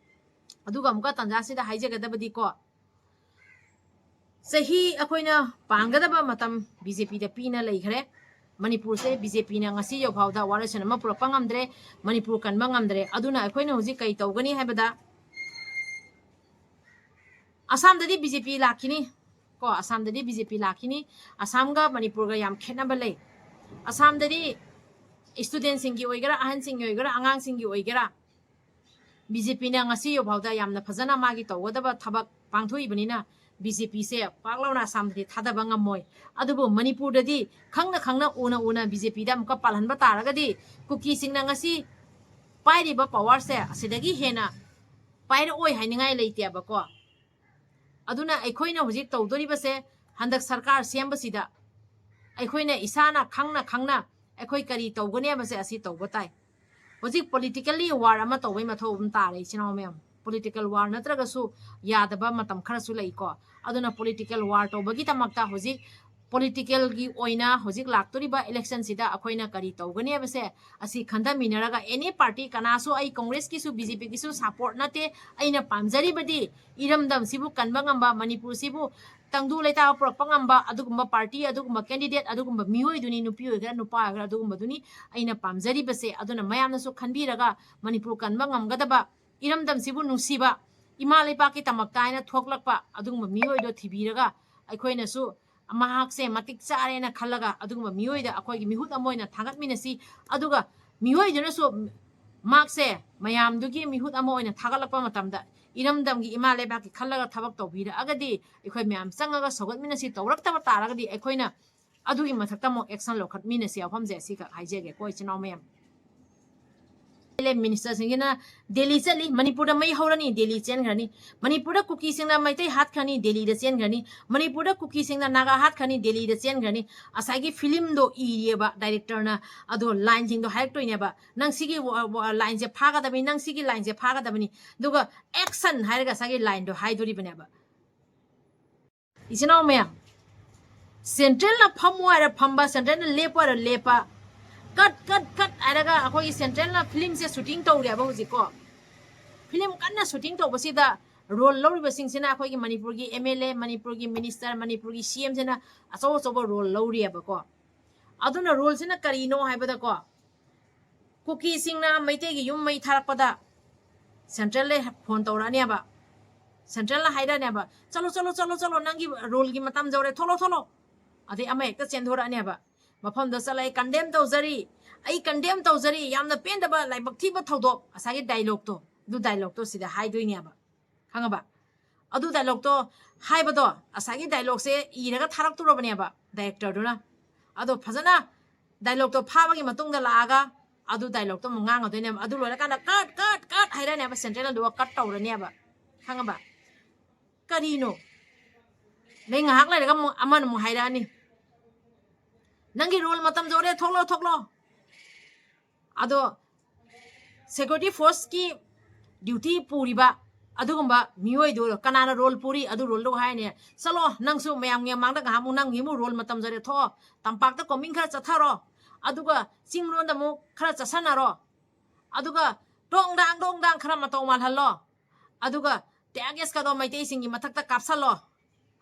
ꯑꯗꯨꯒ ꯑꯃꯨꯛꯀ ꯇꯥꯟꯖꯥꯁꯤꯗ ꯍꯥꯏꯖꯒꯗꯕꯗꯤꯀꯣ, ꯆꯍꯤ ꯑꯩꯈꯣꯏꯅ ꯄꯥꯡꯒꯗꯕ ꯃꯇꯝ ꯕꯤ ꯖꯦ ꯄꯤꯗ ꯄꯤꯅ ꯂꯩꯈ꯭ꯔꯦ꯫ ꯃꯅꯤꯄꯨꯔꯁꯦ ꯕꯤ ꯖꯦ ꯄꯤꯅ ꯉꯁꯤ ꯌꯧꯐꯥꯎꯗ ꯋꯥꯔꯣꯏꯁꯤꯟ ꯑꯃ ꯄꯨꯔꯛꯄ ꯉꯝꯗ꯭ꯔꯦ, ꯃꯅꯤꯄꯨꯔ ꯀꯟꯕ ꯉꯝꯗ꯭ꯔꯦ꯫ ꯑꯗꯨꯅ ꯑꯩꯈꯣꯏꯅ ꯍꯧꯖꯤꯛ ꯀꯔꯤ ꯇꯧꯒꯅꯤ ꯍꯥꯏꯕꯗ, ꯑꯁꯥꯝꯗꯗꯤ ꯕꯤ ꯖꯦ ꯄꯤ ꯂꯥꯛꯈꯤꯅꯤ ꯀꯣ, ꯑꯁꯥꯝꯗꯗꯤ ꯕꯤ ꯖꯦ ꯄꯤ ꯂꯥꯛꯈꯤꯅꯤ꯫ ꯑꯁꯥꯝꯒ ꯃꯅꯤꯄꯨꯔꯒ ꯌꯥꯝ ꯈꯦꯠꯅꯕ ꯂꯩ꯫ ꯑꯁꯥꯝꯗꯗꯤ ꯏꯁꯇꯨꯗꯦꯟꯁꯤꯡꯒꯤ ꯑꯣꯏꯒꯦꯔꯥ, ꯑꯍꯟꯁꯤꯡꯒꯤ ꯑꯣꯏꯒꯦꯔꯥ, ꯑꯉꯥꯡꯁꯤꯡꯒꯤ ꯑꯣꯏꯒꯦꯔꯥ, ꯕꯤ ꯖꯦ ꯄꯤꯅ ꯉꯁꯤ ꯌꯧꯐꯥꯎꯗ ꯌꯥꯝꯅ ꯐꯖꯅ ꯃꯥꯒꯤ ꯇꯧꯒꯗꯕ ꯊꯕꯛ ꯄꯥꯡꯊꯣꯛꯏꯕꯅꯤꯅ ꯕꯤ ꯖꯦ ꯄꯤꯁꯦ ꯄꯥꯛ ꯂꯥꯎꯅ ꯑꯁꯥꯝꯗꯗꯤ ꯊꯥꯗꯕ ꯉꯝꯃꯣꯏ꯫ ꯑꯗꯨꯕꯨ ꯃꯅꯤꯄꯨꯔꯗꯗꯤ ꯈꯪꯅ ꯈꯪꯅ ꯎꯅ ꯎꯅ ꯕꯤ ꯖꯦ ꯄꯤꯗ ꯑꯃꯨꯛꯀ ꯄꯥꯜꯍꯟꯕ ꯇꯥꯔꯒꯗꯤ ꯀꯨꯀꯤꯁꯤꯡꯅ ꯉꯁꯤ ꯄꯥꯏꯔꯤꯕ ꯄꯋꯥꯔꯁꯦ ꯑꯁꯤꯗꯒꯤ ꯍꯦꯟꯅ ꯄꯥꯏꯔꯛꯑꯣꯏ ꯍꯥꯏꯅꯤꯡꯉꯥꯏ ꯂꯩꯇꯦꯕꯀꯣ꯫ ꯑꯗꯨꯅ ꯑꯩꯈꯣꯏꯅ ꯍꯧꯖꯤꯛ ꯇꯧꯗꯣꯔꯤꯕꯁꯦ, ꯍꯟꯗꯛ ꯁꯔꯀꯥꯔ ꯁꯦꯝꯕꯁꯤꯗ ꯑꯩꯈꯣꯏꯅ ꯏꯁꯥꯅ ꯈꯪꯅ ꯈꯪꯅ ꯑꯩꯈꯣꯏ ꯀꯔꯤ ꯇꯧꯒꯅꯤ ꯍꯥꯏꯕꯁꯦ ꯑꯁꯤ ꯇꯧꯕ ꯇꯥꯏ꯫ ꯍꯧꯖꯤꯛ politically war ꯑꯃ ꯇꯧꯕꯩ ꯃꯊꯧ ꯑꯗꯨꯝ ꯇꯥꯔꯦ, ꯏꯆꯤꯟ ꯏꯅꯥꯎ ꯃꯌꯥꯝ꯫ Political war ꯅꯠꯇ꯭ꯔꯒꯁꯨ ꯌꯥꯗꯕ ꯃꯇꯝ ꯈꯔꯁꯨ ꯂꯩꯀꯣ꯫ ꯑꯗꯨꯅ political war ꯇꯧꯕꯒꯤꯗꯃꯛꯇ ꯍꯧꯖꯤꯛ politicalꯒꯤ ꯑꯣꯏꯅ ꯍꯧꯖꯤꯛ ꯂꯥꯛꯇꯣꯔꯤꯕ electionꯁꯤꯗ ꯑꯩꯈꯣꯏꯅ ꯀꯔꯤ ꯇꯧꯒꯅꯤ ꯍꯥꯏꯕꯁꯦ ꯑꯁꯤ ꯈꯟꯊꯃꯤꯟꯅꯔꯒ, any party, ꯀꯅꯥꯁꯨ, ꯑꯩ ꯀꯣꯡꯒ꯭ꯔꯦꯁꯀꯤꯁꯨ ꯕꯤ ꯖꯦ ꯄꯤꯒꯤꯁꯨ support ꯅꯠꯇꯦ꯫ ꯑꯩꯅ ꯄꯥꯝꯖꯔꯤꯕꯗꯤ ꯏꯔꯝꯗꯝꯁꯤꯕꯨ ꯀꯟꯕ ꯉꯝꯕ, ꯃꯅꯤꯄꯨꯔꯁꯤꯕꯨ ꯇꯪꯗꯨ ꯂꯩꯇꯥꯕ ꯄꯨꯔꯛꯄ ꯉꯝꯕ ꯑꯗꯨꯒꯨꯝꯕ party, ꯑꯗꯨꯒꯨꯝꯕ candidate, ꯑꯗꯨꯒꯨꯝꯕ ꯃꯤꯑꯣꯏꯗꯨꯅꯤ, ꯅꯨꯄꯤ ꯑꯣꯏꯒꯦꯔꯥ ꯅꯨꯄꯥ ꯑꯣꯏꯒꯦꯔꯥ, ꯑꯗꯨꯒꯨꯝꯕꯗꯨꯅꯤ ꯑꯩꯅ ꯄꯥꯝꯖꯔꯤꯕꯁꯦ꯫ ꯑꯗꯨꯅ ꯃꯌꯥꯝꯅꯁꯨ ꯈꯟꯕꯤꯔꯒ ꯃꯅꯤꯄꯨꯔ ꯀꯟꯕ ꯉꯝꯒꯗꯕ, ꯏꯔꯝꯗꯝꯁꯤꯕꯨ ꯅꯨꯡꯁꯤꯕ, ꯏꯃꯥ ꯂꯩꯕꯥꯛꯀꯤꯗꯃꯛꯇ ꯍꯥꯏꯅ ꯊꯣꯛꯂꯛꯄ ꯑꯗꯨꯒꯨꯝꯕ ꯃꯤꯑꯣꯏꯗꯣ ꯊꯤꯕꯤꯔꯒ ꯑꯩꯈꯣꯏꯅꯁꯨ ꯃꯍꯥꯛꯁꯦ ꯃꯇꯤꯛ ꯆꯥꯔꯦꯅ ꯈꯜꯂꯒ ꯑꯗꯨꯒꯨꯝꯕ ꯃꯤꯑꯣꯏꯗ ꯑꯩꯈꯣꯏꯒꯤ ꯃꯤꯍꯨꯠ ꯑꯃ ꯑꯣꯏꯅ ꯊꯥꯒꯠꯃꯤꯟꯅꯁꯤ꯫ ꯑꯗꯨꯒ ꯃꯤꯑꯣꯏꯗꯨꯅꯁꯨ ꯃꯍꯥꯛꯁꯦ ꯃꯌꯥꯝꯗꯨꯒꯤ ꯃꯤꯍꯨꯠ ꯑꯃ ꯑꯣꯏꯅ ꯊꯥꯒꯠꯂꯛꯄ ꯃꯇꯝꯗ ꯏꯔꯝꯗꯝꯒꯤ ꯏꯃꯥ ꯂꯩꯕꯥꯛꯀꯤ ꯈꯜꯂꯒ ꯊꯕꯛ ꯇꯧꯕꯤꯔꯛꯑꯒꯗꯤ ꯑꯩꯈꯣꯏ ꯃꯌꯥꯝ ꯆꯪꯉꯒ ꯁꯧꯒꯠꯃꯤꯟꯅꯁꯤ꯫ ꯇꯧꯔꯛꯇꯕ ꯇꯥꯔꯒꯗꯤ ꯑꯩꯈꯣꯏꯅ ꯑꯗꯨꯒꯤ ꯃꯊꯛꯇ ꯑꯃꯨꯛ action ꯂꯧꯈꯠꯃꯤꯟꯅꯁꯤ꯫ ꯋꯥꯐꯝꯁꯦ ꯑꯁꯤꯈꯛ ꯍꯥꯏꯖꯒꯦꯀꯣ, ꯏꯆꯤꯟ ꯏꯅꯥꯎ ꯃꯌꯥꯝ꯫ ꯑꯦꯝ ꯑꯦꯜ ꯑꯦ ꯃꯤꯅꯤꯁꯇꯔꯁꯤꯡꯁꯤꯅ ꯗꯦꯜꯂꯤ ꯆꯠꯂꯤ, ꯃꯅꯤꯄꯨꯔꯗ ꯃꯩ ꯍꯧꯔꯅꯤ, ꯗꯦꯜꯂꯤ ꯆꯦꯟꯈ꯭ꯔꯅꯤ, ꯃꯅꯤꯄꯨꯔꯗ ꯀꯨꯀꯤꯁꯤꯡꯅ ꯃꯩꯇꯩ ꯍꯥꯠꯈ꯭ꯔꯅꯤ, ꯗꯦꯜꯂꯤꯗ ꯆꯦꯟꯈ꯭ꯔꯅꯤ, ꯃꯅꯤꯄꯨꯔꯗ ꯀꯨꯀꯤꯁꯤꯡꯅ ꯅꯥꯒꯥ ꯍꯥꯠꯈ꯭ꯔꯅꯤ, ꯗꯦꯜꯂꯤꯗ ꯆꯦꯟꯈ꯭ꯔꯅꯤ꯫ ꯉꯁꯥꯏꯒꯤ ꯐꯤꯂꯝꯗꯣ ꯏꯔꯤꯑꯕ ꯗꯥꯏꯔꯦꯛꯇꯔꯅ, ꯑꯗꯣ ꯂꯥꯏꯟꯁꯤꯡꯗꯣ ꯍꯥꯏꯔꯛꯇꯣꯏꯅꯦꯕ, "ꯅꯪ ꯁꯤꯒꯤ ꯋꯥ-, ꯋꯥ-, ꯂꯥꯏꯟꯁꯦ ꯐꯥꯒꯗꯕꯅꯤ, ꯅꯪ ꯁꯤꯒꯤ ꯂꯥꯏꯟꯁꯦ ꯐꯥꯒꯗꯕꯅꯤ", ꯑꯗꯨꯒ "action" ꯍꯥꯏꯔꯒ ꯉꯁꯥꯏꯒꯤ ꯂꯥꯏꯟꯗꯣ ꯍꯥꯏꯗꯣꯔꯤꯕꯅꯦꯕ꯫ ꯏꯆꯤꯟ ꯏꯅꯥꯎ ꯃꯌꯥꯝ, ꯁꯦꯟꯇ꯭ꯔꯦꯜꯅ ꯐꯝꯃꯣ ꯍꯥꯏꯔ ꯐꯝꯕ, ꯁꯦꯟꯇ꯭ꯔꯦꯜꯅ ꯂꯦꯞꯄꯣ ꯍꯥꯏꯔ ꯂꯦꯞꯄ, ꯀꯠ ꯀꯠ ꯀꯠ ꯍꯥꯏꯔꯒ ꯑꯩꯈꯣꯏꯒꯤ ꯁꯦꯟꯇ꯭ꯔꯦꯜꯅ ꯐꯤꯂꯝꯁꯦ ꯁꯨꯇꯤꯡ ꯇꯧꯔꯦꯕ ꯍꯧꯖꯤꯛꯀꯣ꯫ ꯐꯤꯂꯝ ꯀꯟꯅ ꯁꯨꯇꯤꯡ ꯇꯧꯕꯁꯤꯗ ꯔꯣꯜ ꯂꯧꯔꯤꯕꯁꯤꯡꯁꯤꯅ ꯑꯩꯈꯣꯏꯒꯤ ꯃꯅꯤꯄꯨꯔꯒꯤ ꯑꯦꯝ ꯑꯦꯜ ꯑꯦ, ꯃꯅꯤꯄꯨꯔꯒꯤ ꯃꯤꯅꯤꯁꯇꯔ, ꯃꯅꯤꯄꯨꯔꯒꯤ ꯁꯤ ꯑꯦꯝꯁꯤꯅ ꯑꯆꯧ ꯑꯆꯧꯕ ꯔꯣꯜ ꯂꯧꯔꯤꯑꯕꯀꯣ꯫ ꯑꯗꯨꯅ ꯔꯨꯜꯁꯤꯅ ꯀꯔꯤꯅꯣ ꯍꯥꯏꯕꯗꯀꯣ, ꯀꯨꯀꯤꯁꯤꯡꯅ ꯃꯩꯇꯩꯒꯤ ꯌꯨꯝ ꯃꯩ ꯊꯥꯔꯛꯄꯗ ꯁꯦꯟꯇ꯭ꯔꯦꯜꯗ ꯐꯣꯟ ꯇꯧꯔꯛꯑꯅꯦꯕ꯫ ꯁꯦꯟꯇ꯭ꯔꯦꯜꯅ ꯍꯥꯏꯔꯛꯑꯅꯦꯕ, "ꯆꯠꯂꯣ, ꯆꯠꯂꯣ, ꯆꯠꯂꯣ, ꯆꯠꯂꯣ, ꯅꯪꯒꯤ ꯔꯨꯜꯒꯤ ꯃꯇꯝ ꯌꯧꯔꯦ, ꯊꯣꯛꯂꯣ, ꯊꯣꯛꯂꯣ"꯫ ꯑꯗꯩ ꯑꯃ ꯍꯦꯛꯇ ꯆꯦꯟꯊꯣꯔꯛꯑꯅꯦꯕ꯫ ꯃꯐꯝꯗ ꯆꯠꯂ, "ꯑꯩ ꯀꯟꯗꯦꯝ ꯇꯧꯖꯔꯤ, ꯑꯩ ꯀꯟꯗꯦꯝ ꯇꯧꯖꯔꯤ, ꯌꯥꯝꯅ ꯄꯦꯟꯗꯕ, ꯂꯥꯏꯕꯛ ꯊꯤꯕ ꯊꯧꯗꯣꯛ", ꯉꯁꯥꯏꯒꯤ ꯗꯥꯏꯂꯣꯛꯇꯣ, ꯑꯗꯨ ꯗꯥꯏꯂꯣꯛꯇꯣ ꯁꯤꯗ ꯍꯥꯏꯗꯣꯏꯅꯦꯕ꯫ ꯈꯪꯉꯕ? ꯑꯗꯨ ꯗꯥꯏꯂꯣꯛꯇꯣ ꯍꯥꯏꯕꯗꯣ ꯉꯁꯥꯏꯒꯤ ꯗꯥꯏꯂꯣꯛꯁꯦ ꯏꯔꯒ ꯊꯥꯔꯛꯇꯣꯔꯕꯅꯦꯕ ꯗꯥꯏꯔꯦꯛꯇꯔꯗꯨꯅ꯫ ꯑꯗꯣ ꯐꯖꯅ ꯗꯥꯏꯂꯣꯛꯇꯣ ꯐꯥꯕꯒꯤ ꯃꯇꯨꯡꯗ ꯂꯥꯛꯑꯒ ꯑꯗꯨ ꯗꯥꯏꯂꯣꯛꯇꯣ ꯑꯃꯨꯛ ꯉꯥꯡꯉꯗꯣꯏꯅꯦꯕ꯫ ꯑꯗꯨ ꯂꯣꯏꯔꯀꯥꯟꯗ "ꯀꯠ, ꯀꯠ, ꯀꯠ" ꯍꯥꯏꯔꯅꯦꯕ, ꯁꯦꯟꯇ꯭ꯔꯦꯜ ꯑꯗꯨꯒ ꯀꯠ ꯇꯧꯔꯅꯦꯕ꯫ ꯈꯪꯉꯕ? ꯀꯔꯤꯅꯣ? ꯑꯗꯩ ꯉꯥꯏꯍꯥꯛ ꯂꯩꯔꯒ ꯑꯃꯨꯛ ꯑꯃꯅ ꯑꯃꯨꯛ ꯍꯥꯏꯔꯛꯑꯅꯤ, "ꯅꯪꯒꯤ ꯔꯣꯜ ꯃꯇꯝ ꯌꯧꯔꯦ, ꯊꯣꯛꯂꯣ, ꯊꯣꯛꯂꯣ"꯫ ꯑꯗꯣ ꯁꯦꯀ꯭ꯌꯨꯔꯤꯇꯤ ꯐꯣꯔꯁꯀꯤ ꯗ꯭ꯌꯨꯇꯤ ꯄꯨꯔꯤꯕ ꯑꯗꯨꯒꯨꯝꯕ ꯃꯤꯑꯣꯏꯗꯨ ꯀꯅꯥꯅ ꯔꯣꯜ ꯄꯨꯔꯤ? ꯑꯗꯨ ꯔꯣꯜꯗꯨ ꯍꯥꯏꯅꯦ, "ꯆꯠꯂꯣ, ꯅꯪꯁꯨ ꯃꯌꯥꯝꯒꯤ ꯃꯃꯥꯡꯗ ꯉꯥꯏꯍꯥꯛꯃꯨꯛ ꯅꯪꯒꯤ ꯑꯃꯨꯛ ꯔꯣꯜ ꯃꯇꯝ ꯌꯧꯔꯦ, ꯊꯣꯛꯑꯣ, ꯇꯝꯄꯥꯛꯇ ꯀꯣꯃꯤꯡ ꯈꯔ ꯆꯠꯊꯔꯣ, ꯑꯗꯨꯒ ꯆꯤꯡꯂꯣꯝꯗ ꯑꯃꯨꯛ ꯈꯔ ꯆꯠꯁꯟꯅꯔꯣ, ꯑꯗꯨꯒ ꯗꯣꯡ ꯗꯥꯡ ꯗꯣꯡ ꯗꯥꯡ ꯈꯔ ꯃꯇꯧ ꯃꯥꯜꯍꯜꯂꯣ, ꯑꯗꯨꯒ ꯇꯤꯌꯥꯔ ꯒꯦꯁꯀꯗꯣ ꯃꯩꯇꯩꯁꯤꯡꯒꯤ ꯃꯊꯛꯇ ꯀꯥꯞꯁꯜꯂꯣ"꯫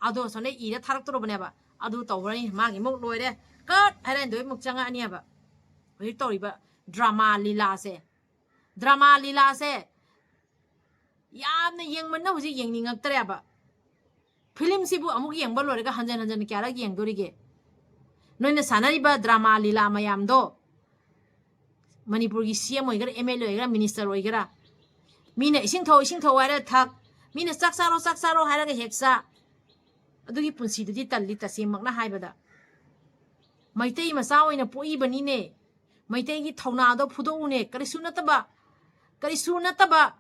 ꯑꯗꯣ ꯁꯣꯝꯗ ꯏꯔ ꯊꯥꯔꯛꯇꯣꯔꯕꯅꯦꯕ꯫ ꯑꯗꯨ ꯇꯧꯔꯅꯤ, ꯃꯥꯒꯤ ꯑꯃꯨꯛ ꯂꯣꯏꯔꯦ, ꯀꯠ ꯍꯥꯏꯔꯅꯤ, ꯑꯗꯨꯗꯩ ꯑꯃꯨꯛ ꯆꯪꯉꯛꯑꯅꯦꯕ꯫ ꯍꯧꯖꯤꯛ ꯇꯧꯔꯤꯕ ꯗ꯭ꯔꯃꯥ ꯂꯤꯂꯥꯁꯦ, ꯗ꯭ꯔꯃꯥ ꯂꯤꯂꯥꯁꯦ ꯌꯥꯝꯅ ꯌꯦꯡꯃꯟꯅ ꯍꯧꯖꯤꯛ ꯌꯦꯡꯅꯤꯡꯉꯛꯇ꯭ꯔꯦꯕ꯫ ꯐꯤꯂꯝꯁꯤꯕꯨ ꯑꯃꯨꯛ ꯌꯦꯡꯕ ꯂꯣꯏꯔꯒ ꯍꯟꯖꯟ ꯍꯟꯖꯟ ꯀꯌꯥꯔꯛ ꯌꯦꯡꯗꯣꯔꯤꯒꯦ? ꯅꯣꯏꯅ ꯁꯥꯟꯅꯔꯤꯕ ꯗ꯭ꯔꯃꯥ ꯂꯤꯂꯥ ꯃꯌꯥꯝꯗꯣ, ꯃꯅꯤꯄꯨꯔꯒꯤ ꯁꯤ ꯑꯦꯝ ꯑꯣꯏꯒꯦꯔꯥ, ꯑꯦꯝ ꯑꯦꯜ ꯑꯦ ꯑꯣꯏꯒꯦꯔꯥ, ꯃꯤꯅꯤꯁꯇꯔ ꯑꯣꯏꯒꯦꯔꯥ, ꯃꯤꯅ "ꯏꯁꯤꯡ ꯊꯛꯑꯣ, ꯏꯁꯤꯡ ꯊꯛꯑꯣ" ꯍꯥꯏꯔ ꯊꯛ, ꯃꯤꯅ "ꯆꯥꯛ ꯆꯥꯔꯣ, ꯆꯥꯛ ꯆꯥꯔꯣ" ꯍꯥꯏꯔꯒ ꯍꯦꯛ ꯆꯥ꯫ ꯑꯗꯨꯒꯤ ꯄꯨꯟꯁꯤꯗꯨꯗꯤ ꯇꯜꯂꯤ, ꯇꯁꯦꯡꯃꯛꯅ ꯍꯥꯏꯕꯗ꯫ ꯃꯩꯇꯩ ꯃꯆꯥ ꯑꯣꯏꯅ ꯄꯣꯛꯏꯕꯅꯤꯅꯦ, ꯃꯩꯇꯩꯒꯤ ꯊꯧꯅꯥꯗꯣ ꯐꯨꯗꯣꯛꯎꯅꯦ꯫ ꯀꯔꯤꯁꯨ ꯅꯠꯇꯕ, ꯀꯔꯤꯁꯨ ꯅꯠꯇꯕ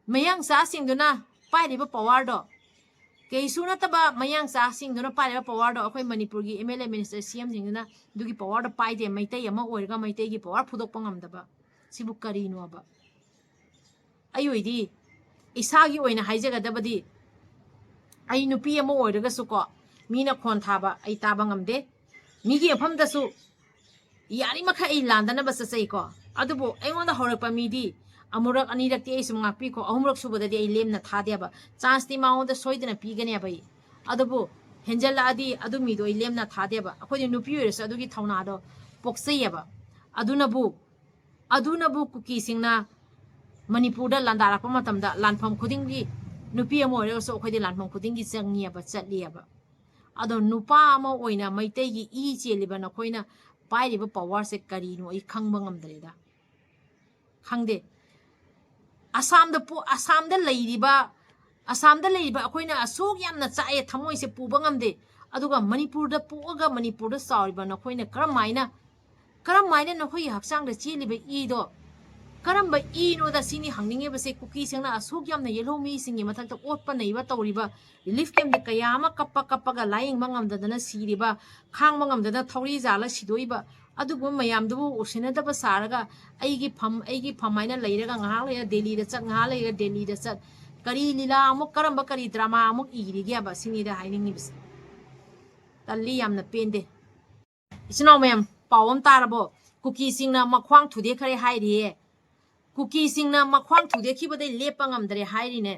ꯃꯌꯥꯡ ꯆꯥꯁꯤꯡꯗꯨꯅ ꯄꯥꯏꯔꯤꯕ ꯄꯋꯥꯔꯗꯣ, ꯀꯩꯁꯨ ꯅꯠꯇꯕ ꯃꯌꯥꯡ ꯆꯥꯁꯤꯡꯗꯨꯅ ꯄꯥꯏꯔꯤꯕ ꯄꯋꯥꯔꯗꯣ ꯑꯩꯈꯣꯏ ꯃꯅꯤꯄꯨꯔꯒꯤ ꯑꯦꯝ ꯑꯦꯜ ꯑꯦ, ꯃꯤꯅꯤꯁꯇꯔ, ꯁꯤ ꯑꯦꯝꯁꯤꯡꯗꯨꯅ ꯑꯗꯨꯒꯤ ꯄꯋꯥꯔꯗꯣ ꯄꯥꯏꯗꯦ꯫ ꯃꯩꯇꯩ ꯑꯃ ꯑꯣꯏꯔꯒ ꯃꯩꯇꯩꯒꯤ ꯄꯋꯥꯔ ꯐꯨꯗꯣꯛꯄ ꯉꯝꯗꯕ ꯁꯤꯕꯨ ꯀꯔꯤꯅꯣꯕ? ꯑꯩ ꯑꯣꯏꯗꯤ, ꯏꯁꯥꯒꯤ ꯑꯣꯏꯅ ꯍꯥꯏꯖꯒꯗꯕꯗꯤ, ꯑꯩ ꯅꯨꯄꯤ ꯑꯃ ꯑꯣꯏꯔꯒꯁꯨꯀꯣ, ꯃꯤꯅ ꯈꯣꯟ ꯊꯥꯕ ꯑꯩ ꯇꯥꯕ ꯉꯝꯗꯦ꯫ ꯃꯤꯒꯤ ꯃꯐꯝꯗꯁꯨ ꯌꯥꯔꯤꯃꯈꯩ ꯑꯩ ꯂꯥꯟꯗꯅꯕ ꯆꯠꯆꯩꯀꯣ꯫ ꯑꯗꯨꯕꯨ ꯑꯩꯉꯣꯟꯗ ꯍꯧꯔꯛꯄ ꯃꯤꯗꯤ ꯑꯃꯨꯔꯛ ꯑꯅꯤꯔꯛꯇꯤ ꯑꯩ ꯁꯨꯝ ꯉꯥꯛꯄꯤꯀꯣ, ꯑꯍꯨꯝꯔꯛ ꯁꯨꯕꯗꯗꯤ ꯑꯩ ꯂꯦꯝꯅ ꯊꯥꯗꯦꯕ꯫ ꯆꯥꯟꯁꯇꯤ ꯃꯉꯣꯟꯗ ꯁꯣꯏꯗꯅ ꯄꯤꯒꯅꯦꯕ ꯑꯩ꯫ ꯑꯗꯨꯕꯨ ꯍꯦꯟꯖꯜꯂꯛꯑꯗꯤ ꯑꯗꯨ ꯃꯤꯗꯣ ꯑꯩ ꯂꯦꯝꯅ ꯊꯥꯗꯦꯕ꯫ ꯑꯩꯈꯣꯏꯗꯤ ꯅꯨꯄꯤ ꯑꯣꯏꯔꯁꯨ ꯑꯗꯨꯒꯤ ꯊꯧꯅꯥꯗꯣ ꯄꯣꯛꯆꯩꯌꯦꯕ꯫ ꯑꯗꯨꯅꯕꯨ ꯑꯗꯨꯅꯕꯨ ꯀꯨꯀꯤꯁꯤꯡꯅ ꯃꯅꯤꯄꯨꯔꯗ ꯂꯥꯟꯗꯥꯔꯛꯄ ꯃꯇꯝꯗ ꯂꯥꯟꯐꯝ ꯈꯨꯗꯤꯡꯒꯤ, ꯅꯨꯄꯤ ꯑꯃ ꯑꯣꯏꯔꯒꯁꯨ ꯑꯩꯈꯣꯏꯗꯤ ꯂꯥꯟꯐꯝ ꯈꯨꯗꯤꯡꯒꯤ ꯆꯪꯉꯤꯑꯕ, ꯆꯠꯂꯤꯑꯕ꯫ ꯑꯗꯣ ꯅꯨꯄꯥ ꯑꯃ ꯑꯣꯏꯅ ꯃꯩꯇꯩꯒꯤ ꯏ ꯆꯦꯜꯂꯤꯕ ꯅꯈꯣꯏꯅ ꯄꯥꯏꯔꯤꯕ ꯄꯋꯥꯔꯁꯦ ꯀꯔꯤꯅꯣ ꯑꯩ ꯈꯪꯕ ꯉꯝꯗ꯭ꯔꯦꯗ꯫ ꯈꯪꯗꯦ꯫ ꯑꯁꯥꯝꯗ ꯄꯣ-, ꯑꯁꯥꯝꯗ ꯂꯩꯔꯤꯕ, ꯑꯁꯥꯝꯗ ꯂꯩꯔꯤꯕ ꯑꯩꯈꯣꯏꯅ ꯑꯁꯨꯛ ꯌꯥꯝꯅ ꯆꯥꯛꯑꯦ, ꯊꯃꯣꯏꯁꯦ ꯄꯨꯕ ꯉꯝꯗꯦ꯫ ꯑꯗꯨꯒ ꯃꯅꯤꯄꯨꯔꯗ ꯄꯣꯛꯑꯒ ꯃꯅꯤꯄꯨꯔꯗ ꯆꯥꯎꯔꯤꯕ ꯅꯈꯣꯏꯅ ꯀꯔꯝ ꯍꯥꯏꯅ, ꯀꯔꯝ ꯍꯥꯏꯅ ꯅꯈꯣꯏꯒꯤ ꯍꯛꯆꯥꯡꯗ ꯆꯦꯜꯂꯤꯕ ꯏꯗꯣ ꯀꯔꯝꯕ ꯏꯅꯣꯗ ꯁꯤꯅꯤ ꯍꯪꯅꯤꯡꯉꯤꯕꯁꯦ꯫ ꯀꯨꯀꯤꯁꯤꯡꯅ ꯑꯁꯨꯛ ꯌꯥꯝꯅ ꯌꯦꯜꯍꯧ ꯃꯤꯁꯤꯡꯒꯤ ꯃꯊꯛꯇ ꯑꯣꯠꯄ ꯅꯩꯕ ꯇꯧꯔꯤꯕ, ꯔꯤꯂꯤꯐ ꯀꯦꯝꯞꯇ ꯀꯌꯥ ꯑꯃ ꯀꯞꯄ ꯀꯞꯄꯒ ꯂꯥꯌꯦꯡꯕ ꯉꯝꯗꯗꯅ ꯁꯤꯔꯤꯕ, ꯈꯥꯡꯕ ꯉꯝꯗꯅ ꯊꯧꯔꯤ ꯖꯥꯜꯂ ꯁꯤꯗꯣꯛꯏꯕ, ꯑꯗꯨꯒꯨꯝꯕ ꯃꯌꯥꯝꯗꯨꯕꯨ ꯎꯁꯤꯟꯅꯗꯕ ꯁꯥꯔꯒ ꯑꯩꯒꯤ ꯐꯝ, ꯑꯩꯒꯤ ꯐꯝ ꯍꯥꯏꯅ ꯂꯩꯔꯒ ꯉꯥꯏꯍꯥꯛ ꯂꯩꯔ ꯗꯦꯜꯂꯤꯗ ꯆꯠ, ꯉꯥꯏꯍꯥꯛ ꯂꯩꯔ ꯗꯦꯜꯂꯤꯗ ꯆꯠ, ꯀꯔꯤ ꯂꯤꯂꯥ ꯑꯃꯨꯛ, ꯀꯔꯝꯕ ꯀꯔꯤ ꯗ꯭ꯔꯃꯥ ꯑꯃꯨꯛ ꯏꯔꯤꯒꯦꯕ? ꯁꯤꯅꯤꯗ ꯍꯥꯏꯅꯤꯡꯉꯤꯕꯁꯦ꯫ ꯇꯜꯂꯤ, ꯌꯥꯝꯅ ꯄꯦꯟꯗꯦ꯫ ꯏꯆꯤꯟ ꯏꯅꯥꯎ ꯃꯌꯥꯝ, ꯄꯥꯎ ꯑꯃ ꯇꯥꯔꯕꯣ? ꯀꯨꯀꯤꯁꯤꯡꯅ ꯃꯈ꯭ꯋꯥꯡ ꯊꯨꯗꯦꯛꯈ꯭ꯔꯦ ꯍꯥꯏꯔꯤꯌꯦ꯫ ꯀꯨꯀꯤꯁꯤꯡꯅ ꯃꯈ꯭ꯋꯥꯡ ꯊꯨꯗꯦꯛꯈꯤꯕꯗꯩ ꯂꯦꯞꯄ ꯉꯝꯗ꯭ꯔꯦ ꯍꯥꯏꯔꯤꯅꯦ꯫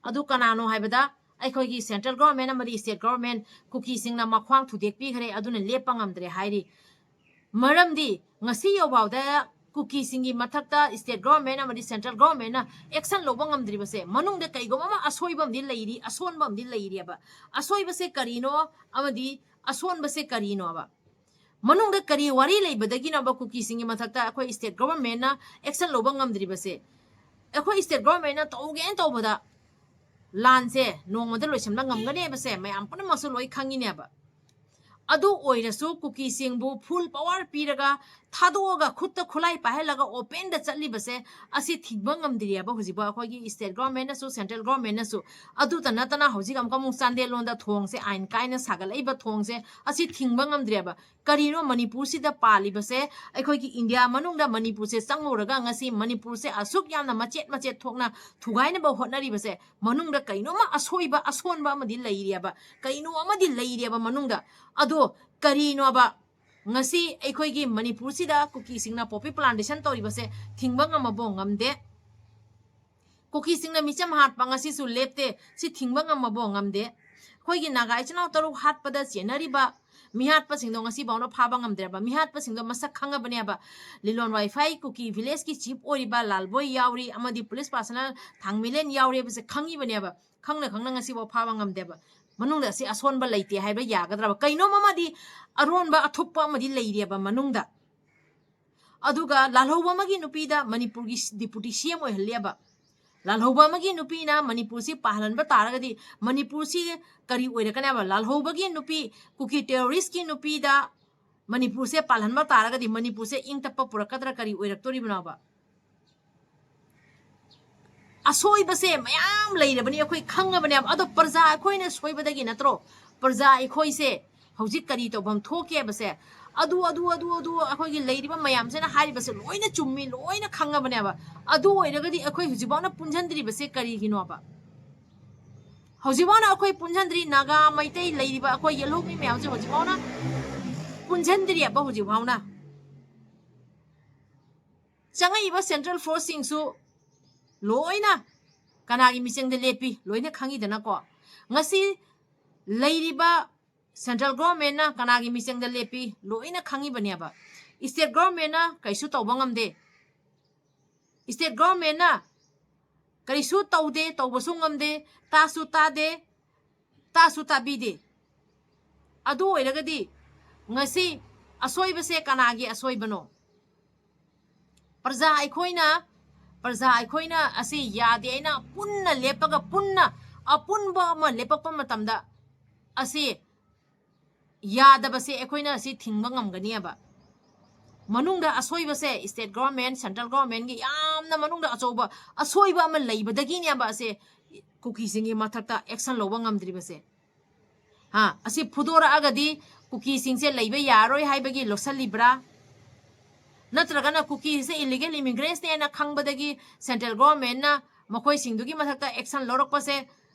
ꯑꯗꯨ ꯀꯅꯥꯅꯣ ꯍꯥꯏꯕꯗ, ꯑꯩꯈꯣꯏꯒꯤ central government ꯑꯃꯗꯤ state government ꯀꯨꯀꯤꯁꯤꯡꯅ ꯃꯈ꯭ꯋꯥꯡ ꯊꯨꯗꯦꯛꯄꯤꯈ꯭ꯔꯦ, ꯑꯗꯨꯅ ꯂꯦꯞꯄ ꯉꯝꯗ꯭ꯔꯦ ꯍꯥꯏꯔꯤ꯫ ꯃꯔꯝꯗꯤ ꯉꯁꯤ ꯌꯧꯐꯥꯎꯗ ꯀꯨꯀꯤꯁꯤꯡꯒꯤ ꯃꯊꯛꯇ state government ꯑꯃꯗꯤ central governmentꯅ action ꯂꯧꯕ ꯉꯝꯗ꯭ꯔꯤꯕꯁꯦ, ꯃꯅꯨꯡꯗ ꯀꯩꯒꯨꯝꯕ ꯑꯃ ꯑꯁꯣꯏꯕ ꯑꯃꯗꯤ ꯂꯩꯔꯤ, ꯑꯁꯣꯟꯕ ꯑꯃꯗꯤ ꯂꯩꯔꯤꯑꯕ꯫ ꯑꯁꯣꯏꯕꯁꯦ ꯀꯔꯤꯅꯣ ꯑꯃꯗꯤ ꯑꯁꯣꯟꯕꯁꯦ ꯀꯔꯤꯅꯣꯕ? ꯃꯅꯨꯡꯗ ꯀꯔꯤ ꯋꯥꯔꯤ ꯂꯩꯕꯗꯒꯤꯅꯣꯕ ꯀꯨꯀꯤꯁꯤꯡꯒꯤ ꯃꯊꯛꯇ ꯑꯩꯈꯣꯏ state governmentꯅ action ꯂꯧꯕ ꯉꯝꯗ꯭ꯔꯤꯕꯁꯦ? ꯑꯩꯈꯣꯏ state governmentꯅ ꯇꯧꯒꯦꯅ ꯇꯧꯕꯗ ꯂꯥꯟꯁꯦ ꯅꯣꯡꯃꯗ ꯂꯣꯏꯁꯤꯟꯕ ꯉꯝꯒꯅꯦꯕꯁꯦ ꯃꯌꯥꯝ ꯄꯨꯝꯅꯃꯛꯁꯨ ꯂꯣꯏ ꯈꯪꯉꯤꯅꯦꯕ꯫ ꯑꯗꯨ ꯑꯣꯏꯔꯁꯨ ꯀꯨꯀꯤꯁꯤꯡꯕꯨ full power ꯄꯤꯔꯒ, ꯊꯥꯗꯣꯛꯑꯒ, ꯈꯨꯠꯇ ꯈꯨꯠꯂꯥꯏ ꯄꯥꯏꯍꯜꯂꯒ openꯗ ꯆꯠꯂꯤꯕꯁꯦ, ꯑꯁꯤ ꯊꯤꯡꯕ ꯉꯝꯗ꯭ꯔꯤꯑꯕ ꯍꯧꯖꯤꯛꯐꯥꯎ ꯑꯩꯈꯣꯏꯒꯤ state governmentꯅꯁꯨ central governmentꯅꯁꯨ꯫ ꯑꯗꯨꯇ ꯅꯠꯇꯅ ꯍꯧꯖꯤꯛ ꯑꯃꯨꯛꯀ ꯑꯃꯨꯛ ꯆꯥꯟꯗꯦꯜꯂꯣꯟꯗ ꯊꯣꯡꯁꯦ ꯑꯥꯏꯟ ꯀꯥꯏꯅ ꯁꯥꯒꯠꯂꯛꯏꯕ ꯊꯣꯡꯁꯦ, ꯑꯁꯤ ꯊꯤꯡꯕ ꯉꯝꯗ꯭ꯔꯦꯕ꯫ ꯀꯔꯤꯅꯣ ꯃꯅꯤꯄꯨꯔꯁꯤꯗ ꯄꯥꯜꯂꯤꯕꯁꯦ? ꯑꯩꯈꯣꯏꯒꯤ ꯏꯟꯗꯤꯌꯥ ꯃꯅꯨꯡꯗ ꯃꯅꯤꯄꯨꯔꯁꯦ ꯆꯪꯉꯨꯔꯒ ꯉꯁꯤ ꯃꯅꯤꯄꯨꯔꯁꯦ ꯑꯁꯨꯛ ꯌꯥꯝꯅ ꯃꯆꯦꯠ ꯃꯆꯦꯠ ꯊꯣꯛꯅ ꯊꯨꯒꯥꯏꯅꯕ ꯍꯣꯠꯅꯔꯤꯕꯁꯦ? ꯃꯅꯨꯡꯗ ꯀꯩꯅꯣꯝꯃ ꯑꯁꯣꯏꯕ, ꯑꯁꯣꯟꯕ ꯑꯃꯗꯤ ꯂꯩꯔꯤꯑꯕ, ꯀꯩꯅꯣ ꯑꯃꯗꯤ ꯂꯩꯔꯤꯑꯕ ꯃꯅꯨꯡꯗ꯫ ꯑꯗꯣ ꯀꯔꯤꯅꯣꯕ? ꯉꯁꯤ ꯑꯩꯈꯣꯏꯒꯤ ꯃꯅꯤꯄꯨꯔꯁꯤꯗ ꯀꯨꯀꯤꯁꯤꯡꯅ poppy plantation ꯇꯧꯔꯤꯕꯁꯦ ꯊꯤꯡꯕ ꯉꯝꯃꯕꯣ? ꯉꯝꯗꯦ꯫ ꯀꯨꯀꯤꯁꯤꯡꯅ ꯃꯤꯆꯝ ꯍꯥꯠꯄ ꯉꯁꯤꯁꯨ ꯂꯦꯞꯇꯦ꯫ ꯁꯤ ꯊꯤꯡꯕ ꯉꯝꯃꯕꯣ? ꯉꯝꯗꯦ꯫ ꯑꯩꯈꯣꯏꯒꯤ ꯅꯥꯒꯥ ꯏꯆꯤꯟ ꯏꯅꯥꯎ ꯇꯔꯨꯛ ꯍꯥꯠꯄꯗ ꯆꯦꯟꯅꯔꯤꯕ ꯃꯤꯍꯥꯠꯄꯁꯤꯡꯗꯣ ꯉꯁꯤ ꯐꯥꯎꯅ ꯐꯥꯕ ꯉꯝꯗ꯭ꯔꯦꯕ꯫ ꯃꯤꯍꯥꯠꯄꯁꯤꯡꯗꯣ ꯃꯁꯛ ꯈꯪꯉꯕꯅꯦꯕ꯫ ꯂꯤꯂꯣꯟ ꯋꯥꯏꯐꯥꯏ ꯀꯨꯀꯤ ꯚꯤꯂꯦꯖꯀꯤ ꯆꯤꯐ ꯑꯣꯏꯔꯤꯕ ꯂꯥꯜꯕꯣꯏ ꯌꯥꯎꯔꯤ ꯑꯃꯗꯤ ꯄꯨꯂꯤꯁ ꯄꯥꯔꯁꯅꯦꯜ ꯊꯥꯡꯃꯤꯂꯦꯟ ꯌꯥꯎꯔꯤ ꯍꯥꯏꯕꯁꯦ ꯈꯪꯉꯤꯕꯅꯦꯕ꯫ ꯈꯪꯅ ꯈꯪꯅ ꯉꯁꯤꯐꯥꯎ ꯐꯥꯕ ꯉꯝꯗꯦꯕ꯫ ꯃꯅꯨꯡꯗ ꯑꯁꯤ ꯑꯁꯣꯟꯕ ꯂꯩꯇꯦ ꯍꯥꯏꯕ ꯌꯥꯒꯗ꯭ꯔꯕ? ꯀꯩꯅꯣꯝ ꯑꯃꯗꯤ ꯑꯔꯣꯟꯕ ꯑꯊꯨꯞꯄ ꯑꯃꯗꯤ ꯂꯩꯔꯦꯕ ꯃꯅꯨꯡꯗ꯫ ꯑꯗꯨꯒ ꯂꯥꯜꯍꯧꯕ ꯑꯃꯒꯤ ꯅꯨꯄꯤꯗ ꯃꯅꯤꯄꯨꯔꯒꯤ ꯗꯤꯄꯨꯇꯤ ꯁꯤ ꯑꯦꯝ ꯑꯣꯏꯍꯜꯂꯦꯕ꯫ ꯂꯥꯜꯍꯧꯕ ꯑꯃꯒꯤ ꯅꯨꯄꯤꯅ ꯃꯅꯤꯄꯨꯔꯁꯤ ꯄꯥꯍꯜꯍꯟꯕ ꯇꯥꯔꯒꯗꯤ ꯃꯅꯤꯄꯨꯔꯁꯤ ꯀꯔꯤ ꯑꯣꯏꯔꯛꯀꯅꯦꯕ? ꯂꯥꯜꯍꯧꯕꯒꯤ ꯅꯨꯄꯤ, ꯀꯨꯀꯤ ꯇꯦꯔꯣꯔꯤꯁꯀꯤ ꯅꯨꯄꯤꯗ ꯃꯅꯤꯄꯨꯔꯁꯦ ꯄꯥꯜꯍꯟꯕ ꯇꯥꯔꯒꯗꯤ ꯃꯅꯤꯄꯨꯔꯁꯦ ꯏꯪ ꯇꯞꯄ ꯄꯨꯔꯛꯀꯗ꯭ꯔꯥ, ꯀꯔꯤ ꯑꯣꯏꯔꯛꯇꯣꯔꯤꯕꯅꯣꯕ? ꯑꯁꯣꯏꯕꯁꯦ ꯃꯌꯥꯝ ꯂꯩꯔꯕꯅꯤ, ꯑꯩꯈꯣꯏ ꯈꯪꯉꯕꯅꯦꯕ꯫ ꯑꯗꯣ ꯄ꯭ꯔꯖꯥ ꯑꯩꯈꯣꯏꯅ ꯁꯣꯏꯕꯗꯒꯤ ꯅꯠꯇ꯭ꯔꯣ ꯄ꯭ꯔꯖꯥ ꯑꯩꯈꯣꯏꯁꯦ ꯍꯧꯖꯤꯛ ꯀꯔꯤ ꯇꯧꯐꯝ ꯊꯣꯛꯀꯦ ꯍꯥꯏꯕꯁꯦ? ꯑꯗꯨ ꯑꯗꯨ ꯑꯗꯨ ꯑꯗꯨ ꯑꯩꯈꯣꯏꯒꯤ ꯂꯩꯔꯤꯕ ꯃꯌꯥꯝꯁꯤꯅ ꯍꯥꯏꯔꯤꯕꯁꯦ ꯂꯣꯏꯅ ꯆꯨꯝꯃꯤ, ꯂꯣꯏꯅ ꯈꯪꯉꯕꯅꯦꯕ꯫ ꯑꯗꯨ ꯑꯣꯏꯔꯒꯗꯤ ꯑꯩꯈꯣꯏ ꯍꯧꯖꯤꯛꯐꯥꯎꯅ ꯄꯨꯟꯁꯤꯟꯗ꯭ꯔꯤꯕꯁꯦ ꯀꯔꯤꯒꯤꯅꯣꯕ? ꯍꯧꯖꯤꯛꯐꯥꯎꯅ ꯑꯩꯈꯣꯏ ꯄꯨꯟꯁꯤꯟꯗ꯭ꯔꯤ, ꯅꯥꯒꯥ, ꯃꯩꯇꯩ ꯂꯩꯔꯤꯕ ꯑꯩꯈꯣꯏ ꯌꯦꯜꯍꯧꯃꯤ ꯃꯌꯥꯝꯁꯦ ꯍꯧꯖꯤꯛꯐꯥꯎꯅ ꯄꯨꯟꯁꯤꯟꯗ꯭ꯔꯤꯑꯕ꯫ ꯍꯧꯖꯤꯛꯐꯥꯎꯅ ꯆꯪꯉꯛꯏꯕ ꯁꯦꯟꯇ꯭ꯔꯦꯜ ꯐꯣꯔꯁꯁꯤꯡꯁꯨ ꯂꯣꯏꯅ ꯀꯅꯥꯒꯤ ꯃꯤꯆꯪꯗ ꯂꯦꯞꯄꯤ? ꯂꯣꯏꯅ ꯈꯪꯉꯤꯗꯅꯀꯣ꯫ ꯉꯁꯤ ꯂꯩꯔꯤꯕ ꯁꯦꯟꯇ꯭ꯔꯦꯜ ꯒꯣꯔꯃꯦꯟꯅ ꯀꯅꯥꯒꯤ ꯃꯤꯆꯪꯗ ꯂꯦꯞꯄꯤ? ꯂꯣꯏꯅ ꯈꯪꯉꯤꯕꯅꯦꯕ꯫ ꯁ꯭ꯇꯦꯠ ꯒꯣꯔꯃꯦꯟꯅ ꯀꯩꯁꯨ ꯇꯧꯕ ꯉꯝꯗꯦ꯫ ꯁ꯭ꯇꯦꯠ ꯒꯣꯔꯃꯦꯟꯅ ꯀꯔꯤꯁꯨ ꯇꯧꯗꯦ, ꯇꯧꯕꯁꯨ ꯉꯝꯗꯦ, ꯇꯥꯁꯨ ꯇꯥꯗꯦ, ꯇꯥꯁꯨ ꯇꯥꯕꯤꯗꯦ꯫ ꯑꯗꯨ ꯑꯣꯏꯔꯒꯗꯤ ꯉꯁꯤ ꯑꯁꯣꯏꯕꯁꯦ ꯀꯅꯥꯒꯤ ꯑꯁꯣꯏꯕꯅꯣ? ꯄ꯭ꯔꯖꯥ ꯑꯩꯈꯣꯏꯅ, ꯄ꯭ꯔꯖꯥ ꯑꯩꯈꯣꯏꯅ ꯑꯁꯤ ꯌꯥꯗꯦ ꯍꯥꯏꯅ ꯄꯨꯟꯅ ꯂꯦꯞꯄꯒ, ꯄꯨꯟꯅ ꯑꯄꯨꯟꯕ ꯑꯃ ꯂꯦꯞꯄꯛꯄ ꯃꯇꯝꯗ ꯑꯁꯤ ꯌꯥꯗꯕꯁꯦ ꯑꯩꯈꯣꯏꯅ ꯑꯁꯤ ꯊꯤꯡꯕ ꯉꯝꯒꯅꯤꯕ꯫ ꯃꯅꯨꯡꯗ ꯑꯁꯣꯏꯕꯁꯦ ꯁ꯭ꯇꯦꯠ ꯒꯣꯔꯃꯦꯟ, ꯁꯦꯟꯇ꯭ꯔꯦꯜ ꯒꯣꯔꯃꯦꯟꯒꯤ ꯌꯥꯝꯅ ꯃꯅꯨꯡꯗ ꯑꯆꯧꯕ ꯑꯁꯣꯏꯕ ꯑꯃ ꯂꯩꯕꯗꯒꯤꯅꯦꯕ ꯑꯁꯦ ꯀꯨꯀꯤꯁꯤꯡꯒꯤ ꯃꯊꯛꯇ ꯑꯦꯛꯁꯟ ꯂꯧꯕ ꯉꯝꯗ꯭ꯔꯤꯕꯁꯦ꯫ ꯍꯥ, ꯑꯁꯤ ꯐꯨꯗꯣꯔꯛꯑꯒꯗꯤ ꯀꯨꯀꯤꯁꯤꯡꯁꯦ ꯂꯩꯕ ꯌꯥꯔꯣꯏ ꯍꯥꯏꯕꯒꯤ ꯂꯧꯁꯜꯂꯤꯕ꯭ꯔꯥ? ꯅꯠꯇ꯭ꯔꯒꯅ ꯀꯨꯀꯤꯁꯦ ꯏꯂꯤꯒꯦꯜ ꯏꯃꯤꯒ꯭ꯔꯦꯟꯁꯅꯦꯅ ꯈꯪꯕꯗꯒꯤ ꯁꯦꯟꯇ꯭ꯔꯦꯜ ꯒꯣꯔꯃꯦꯟꯅ ꯃꯈꯣꯏꯁꯤꯡꯗꯨꯒꯤ ꯃꯊꯛꯇ ꯑꯦꯛꯁꯟ ꯂꯧꯔꯛꯄꯁꯦ,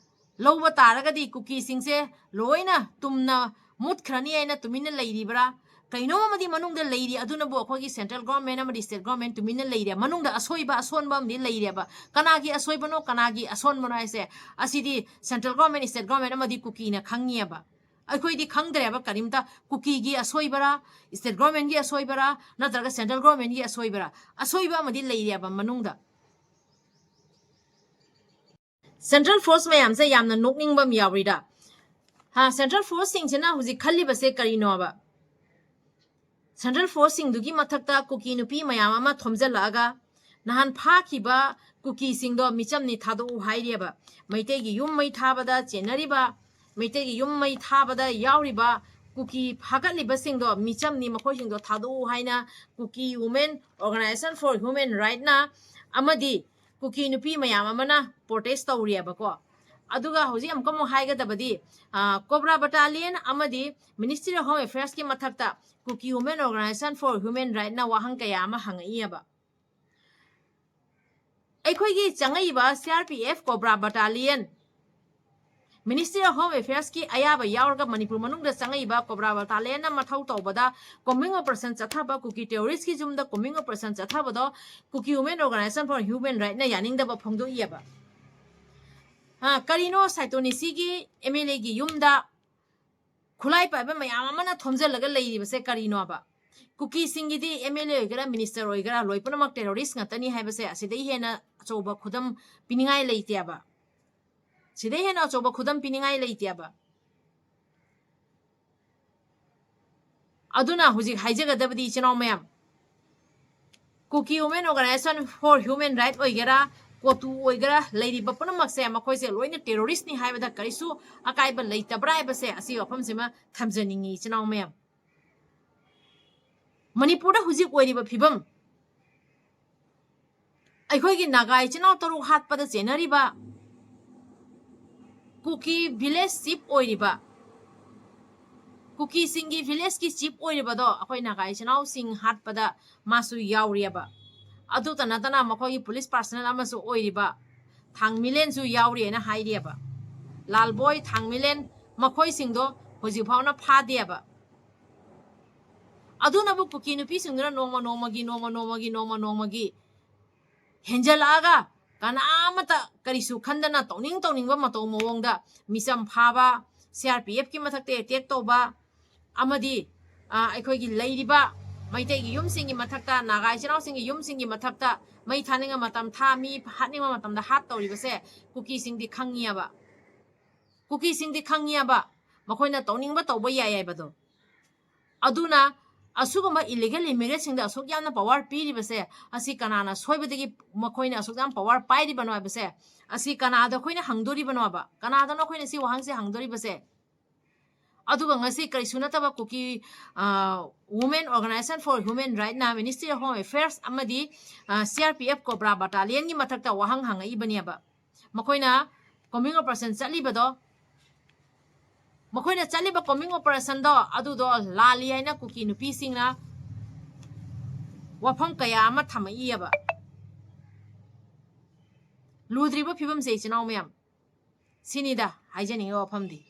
ꯂꯧꯕ ꯇꯥꯔꯒꯗꯤ ꯀꯨꯀꯤꯁꯤꯡꯁꯦ ꯂꯣꯏꯅ ꯇꯨꯝꯅ ꯃꯨꯠꯈ꯭ꯔꯅꯤ ꯍꯥꯏꯅ ꯇꯨꯃꯤꯟꯅ ꯂꯩꯔꯤꯕ꯭ꯔꯥ? ꯀꯩꯅꯣꯝ ꯑꯃꯗꯤ ꯃꯅꯨꯡꯗ ꯂꯩꯔꯤ, ꯑꯗꯨꯅꯕꯨ ꯑꯩꯈꯣꯏꯒꯤ central government ꯑꯃꯗꯤ state government ꯇꯨꯃꯤꯟꯅ ꯂꯩꯔꯦ꯫ ꯃꯅꯨꯡꯗ ꯑꯁꯣꯏꯕ ꯑꯁꯣꯟꯕ ꯑꯃꯗꯤ ꯂꯩꯔꯦꯕ꯫ ꯀꯅꯥꯒꯤ ꯑꯁꯣꯏꯕꯅꯣ, ꯀꯅꯥꯒꯤ ꯑꯁꯣꯟꯕꯅꯣ ꯍꯥꯏꯁꯦ, ꯑꯁꯤꯗꯤ central government, state government ꯑꯃꯗꯤ ꯀꯨꯀꯤꯅ ꯈꯪꯉꯤꯑꯕ꯫ ꯑꯩꯈꯣꯏꯗꯤ ꯈꯪꯗ꯭ꯔꯦꯕ ꯀꯔꯤꯝꯇ, ꯀꯨꯀꯤꯒꯤ ꯑꯁꯣꯏꯕꯔꯥ, state government ꯀꯤ ꯑꯁꯣꯏꯕꯔꯥ, ꯅꯠꯇ꯭ꯔꯒ central government ꯀꯤ ꯑꯁꯣꯏꯕꯔꯥ, ꯑꯁꯣꯏꯕ ꯑꯃꯗꯤ ꯂꯩꯔꯦꯕ ꯃꯅꯨꯡꯗ꯫ Central force ꯃꯌꯥꯝꯁꯦ ꯌꯥꯝꯅ ꯅꯣꯛꯅꯤꯡꯕ ꯑꯃ ꯌꯥꯎꯔꯤꯗ꯫ ꯍꯥ, central force ꯁꯤꯡꯁꯤꯅ ꯍꯧꯖꯤꯛ ꯈꯜꯂꯤꯕꯁꯦ ꯀꯔꯤꯅꯣꯕ? Central force ꯁꯤꯡꯗꯨꯒꯤ ꯃꯊꯛꯇ ꯀꯨꯀꯤ ꯅꯨꯄꯤ ꯃꯌꯥꯝ ꯑꯃ ꯊꯣꯝꯖꯤꯜꯂꯛꯑꯒ, ꯅꯍꯥꯟ ꯐꯥꯈꯤꯕ ꯀꯨꯀꯤꯁꯤꯡꯗꯣ ꯃꯤꯆꯝꯅꯤ, ꯊꯥꯗꯣꯛꯎ ꯍꯥꯏꯔꯤꯑꯕ꯫ ꯃꯩꯇꯩꯒꯤ ꯌꯨꯝ ꯃꯩ ꯊꯥꯕꯗ ꯆꯦꯟꯅꯔꯤꯕ, ꯃꯩꯇꯩꯒꯤ ꯌꯨꯝ ꯃꯩ ꯊꯥꯕꯗ ꯌꯥꯎꯔꯤꯕ ꯀꯨꯀꯤ ꯐꯥꯒꯠꯂꯤꯕꯁꯤꯡꯗꯣ ꯃꯤꯆꯝꯅꯤ, ꯃꯈꯣꯏꯁꯤꯡꯗꯣ ꯊꯥꯗꯣꯛꯎ ꯍꯥꯏꯅ Kuki Women Organization for Human Right ꯅ ꯑꯃꯗꯤ ꯀꯨꯀꯤ ꯅꯨꯄꯤ ꯃꯌꯥꯝ ꯑꯃꯅ protest ꯇꯧꯔꯤꯑꯕꯀꯣ꯫ ꯑꯗꯨꯒ ꯍꯧꯖꯤꯛ ꯑꯃꯨꯛꯀ ꯑꯃꯨꯛ ꯍꯥꯏꯒꯗꯕꯗꯤ, ꯑ, Cobra Battalion ꯑꯃꯗꯤ Ministry of Home Affairs ꯀꯤ ꯃꯊꯛꯇ Kuki Women Organization for Human Right ꯅ ꯋꯥꯍꯪ ꯀꯌꯥ ꯑꯃ ꯍꯪꯉꯛꯏꯑꯕ꯫ ꯑꯩꯈꯣꯏꯒꯤ ꯆꯪꯉꯛꯏꯕ C R P F Cobra Battalion, Ministry of Home Affairs ꯀꯤ ꯑꯌꯥꯕ ꯌꯥꯎꯔꯒ ꯃꯅꯤꯄꯨꯔ ꯃꯅꯨꯡꯗ ꯆꯪꯉꯛꯏꯕ Cobra Battalion ꯅ ꯃꯊꯧ ꯇꯧꯕꯗ combing operation ꯆꯠꯊꯕ, ꯀꯨꯀꯤ terrorist ꯀꯤ ꯌꯨꯝꯗ combing operation ꯆꯠꯊꯕꯗꯣ Kuki Women Organization for Human Right ꯅ ꯌꯥꯅꯤꯡꯗꯕ ꯐꯣꯡꯗꯣꯛꯏꯑꯕ꯫ ꯑ, ꯀꯔꯤꯅꯣ ꯁꯥꯏꯇꯣ ꯅꯤꯁꯤꯒꯤ M L A ꯒꯤ ꯌꯨꯝꯗ ꯈꯨꯠꯂꯥꯏ ꯄꯥꯏꯕ ꯃꯌꯥꯝ ꯑꯃꯅ ꯊꯣꯝꯖꯤꯜꯂꯒ ꯂꯩꯔꯤꯕꯁꯦ ꯀꯔꯤꯅꯣꯕ? ꯀꯨꯀꯤꯁꯤꯡꯒꯤꯗꯤ M L A ꯑꯣꯏꯒꯦꯔꯥ, minister ꯑꯣꯏꯒꯦꯔꯥ, ꯂꯣꯏ ꯄꯨꯝꯅꯃꯛ terrorist ꯉꯥꯛꯇꯅꯤ ꯍꯥꯏꯕꯁꯦ ꯑꯁꯤꯗꯩ ꯍꯦꯟꯅ ꯑꯆꯧꯕ ꯈꯨꯗꯝ ꯄꯤꯅꯤꯡꯉꯥꯏ ꯂꯩꯇꯦꯕ꯫ ꯁꯤꯗꯩ ꯍꯦꯟꯅ ꯑꯆꯧꯕ ꯈꯨꯗꯝ ꯄꯤꯅꯤꯡꯉꯥꯏ ꯂꯩꯇꯦꯕ꯫ ꯑꯗꯨꯅ ꯍꯧꯖꯤꯛ ꯍꯥꯏꯖꯒꯗꯕꯗꯤ, ꯏꯆꯤꯟ ꯏꯅꯥꯎ ꯃꯌꯥꯝ, Kuki Women Organization for Human Right ꯑꯣꯏꯒꯦꯔꯥ, ꯀꯣꯇꯨ ꯑꯣꯏꯒꯦꯔꯥ, ꯂꯩꯔꯤꯕ ꯄꯨꯝꯅꯃꯛꯁꯦ ꯃꯈꯣꯏꯁꯦ ꯂꯣꯏꯅ terrorist ꯅꯤ ꯍꯥꯏꯕꯗ ꯀꯔꯤꯁꯨ ꯑꯀꯥꯏꯕ ꯂꯩꯇꯕ꯭ꯔꯥ ꯍꯥꯏꯕꯁꯦ ꯑꯁꯤ ꯋꯥꯐꯝꯁꯤꯃ ꯊꯝꯖꯅꯤꯡꯉꯤ, ꯏꯆꯤꯟ ꯏꯅꯥꯎ ꯃꯌꯥꯝ꯫ ꯃꯅꯤꯄꯨꯔꯗ ꯍꯧꯖꯤꯛ ꯑꯣꯏꯔꯤꯕ ꯐꯤꯕꯝ, ꯑꯩꯈꯣꯏꯒꯤ ꯅꯥꯒꯥ ꯏꯆꯤꯟ ꯏꯅꯥꯎ ꯇꯔꯨꯛ ꯍꯥꯠꯄꯗ ꯆꯦꯟꯅꯔꯤꯕ, ꯀꯨꯀꯤ village chief ꯑꯣꯏꯔꯤꯕ, ꯀꯨꯀꯤꯁꯤꯡꯒꯤ village ꯀꯤ chief ꯑꯣꯏꯔꯤꯕꯗꯣ ꯑꯩꯈꯣꯏ ꯅꯥꯒꯥ ꯏꯆꯤꯟ ꯏꯅꯥꯎꯁꯤꯡ ꯍꯥꯠꯄꯗ ꯃꯥꯁꯨ ꯌꯥꯎꯔꯤꯑꯕ꯫ ꯑꯗꯨꯇ ꯅꯠꯇꯅ ꯃꯈꯣꯏꯒꯤ police personnel ꯑꯃꯁꯨ ꯑꯣꯏꯔꯤꯕ ꯊꯥꯡꯃꯤꯂꯦꯟꯁꯨ ꯌꯥꯎꯔꯤꯑꯅ ꯍꯥꯏꯔꯤꯑꯕ꯫ ꯂꯥꯜꯕꯣꯏ, ꯊꯥꯡꯃꯤꯂꯦꯟ, ꯃꯈꯣꯏꯁꯤꯡꯗꯣ ꯍꯧꯖꯤꯛ ꯐꯥꯎꯅ ꯐꯥꯗꯦꯕ꯫ ꯑꯗꯨꯅꯕꯨ ꯀꯨꯀꯤ ꯅꯨꯄꯤꯁꯤꯡꯗꯨꯅ ꯅꯣꯡꯃ ꯅꯣꯡꯃꯒꯤ, ꯅꯣꯡꯃ ꯅꯣꯡꯃꯒꯤ, ꯅꯣꯡꯃ ꯅꯣꯡꯃꯒꯤ ꯍꯦꯟꯖꯜꯂꯛꯑꯒ ꯀꯅꯥ ꯑꯃꯠꯇ ꯀꯔꯤꯁꯨ ꯈꯟꯗꯅ ꯇꯧꯅꯤꯡ ꯇꯧꯅꯤꯡꯕ ꯃꯇꯧ ꯃꯑꯣꯡꯗ ꯃꯤꯆꯝ ꯐꯥꯕ, ꯁꯤ ꯑꯥꯔ ꯄꯤ ꯑꯦꯐꯀꯤ ꯃꯊꯛꯇ ꯑꯦꯇꯦꯛ ꯇꯧꯕ, ꯑꯃꯗꯤ, ꯑ, ꯑꯩꯈꯣꯏꯒꯤ ꯂꯩꯔꯤꯕ ꯃꯩꯇꯩꯒꯤ ꯌꯨꯝꯁꯤꯡꯒꯤ ꯃꯊꯛꯇ, ꯅꯥꯒꯥ ꯏꯆꯤꯜ ꯏꯅꯥꯎꯁꯤꯡꯒꯤ ꯌꯨꯝꯁꯤꯡꯒꯤ ꯃꯊꯛꯇ ꯃꯩ ꯊꯥꯅꯤꯡꯕ ꯃꯇꯝ ꯊꯥ, ꯃꯤ ꯍꯥꯠꯅꯤꯡꯕ ꯃꯇꯝꯗ ꯍꯥꯠ ꯇꯧꯔꯤꯕꯁꯦ ꯀꯨꯀꯤꯁꯤꯡꯗꯤ ꯈꯪꯉꯤꯑꯕ꯫ ꯀꯨꯀꯤꯁꯤꯡꯗꯤ ꯈꯪꯉꯤꯑꯕ ꯃꯈꯣꯏꯅ ꯇꯧꯅꯤꯡꯕ ꯇꯧꯕ ꯌꯥꯏ ꯍꯥꯏꯕꯗꯣ꯫ ꯑꯗꯨꯅ ꯑꯁꯤꯒꯨꯝꯕ ꯏꯂꯤꯒꯦꯜ ꯏꯃꯤꯒ꯭ꯔꯦꯟꯁꯤꯡꯗ ꯑꯁꯨꯛ ꯌꯥꯝꯅ ꯄꯋꯥꯔ ꯄꯤꯔꯤꯕꯁꯦ, ꯑꯁꯤ ꯀꯅꯥꯅ ꯁꯣꯏꯕꯗꯒꯤ ꯃꯈꯣꯏꯅ ꯑꯁꯨꯛ ꯌꯥꯝ ꯄꯋꯥꯔ ꯄꯥꯏꯔꯤꯕꯅꯣ ꯍꯥꯏꯕꯁꯦ, ꯑꯁꯤ ꯀꯅꯥꯗ ꯑꯩꯈꯣꯏꯅ ꯍꯪꯗꯣꯔꯤꯕꯅꯣꯕ? ꯀꯅꯥꯗꯅꯣ ꯑꯩꯈꯣꯏꯅ ꯁꯤ ꯋꯥꯍꯪꯁꯦ ꯍꯪꯗꯣꯔꯤꯕꯁꯦ? ꯑꯗꯨꯒ ꯉꯁꯤ ꯀꯔꯤꯁꯨ ꯅꯠꯇꯕ ꯀꯨꯀꯤ, ꯑ, Women Organization for Human Right ꯅ Ministry of Home Affairs ꯑꯃꯗꯤ, ꯑ, C R P F Cobra Battalionꯒꯤ ꯃꯊꯛꯇ ꯋꯥꯍꯪ ꯍꯪꯉꯛꯏꯕꯅꯦꯕ꯫ ꯃꯈꯣꯏꯅ combing operation ꯆꯠꯂꯤꯕꯗꯣ, ꯃꯈꯣꯏꯅ ꯆꯠꯂꯤꯕ combing operationꯗꯣ ꯑꯗꯨꯗꯣ ꯂꯥꯜꯂꯤ ꯍꯥꯏꯅ ꯀꯨꯀꯤ ꯅꯨꯄꯤꯁꯤꯡꯅ ꯋꯥꯐꯝ ꯀꯌꯥ ꯑꯃ ꯊꯝꯃꯛꯏꯑꯕ꯫ ꯂꯨꯗ꯭ꯔꯤꯕ ꯐꯤꯕꯝꯁꯦ, ꯏꯆꯤꯟ ꯏꯅꯥꯎ ꯃꯌꯥꯝ, ꯁꯤꯅꯤꯗ ꯍꯥꯏꯖꯅꯤꯡꯉꯤꯕ ꯋꯥꯐꯝꯗꯤ꯫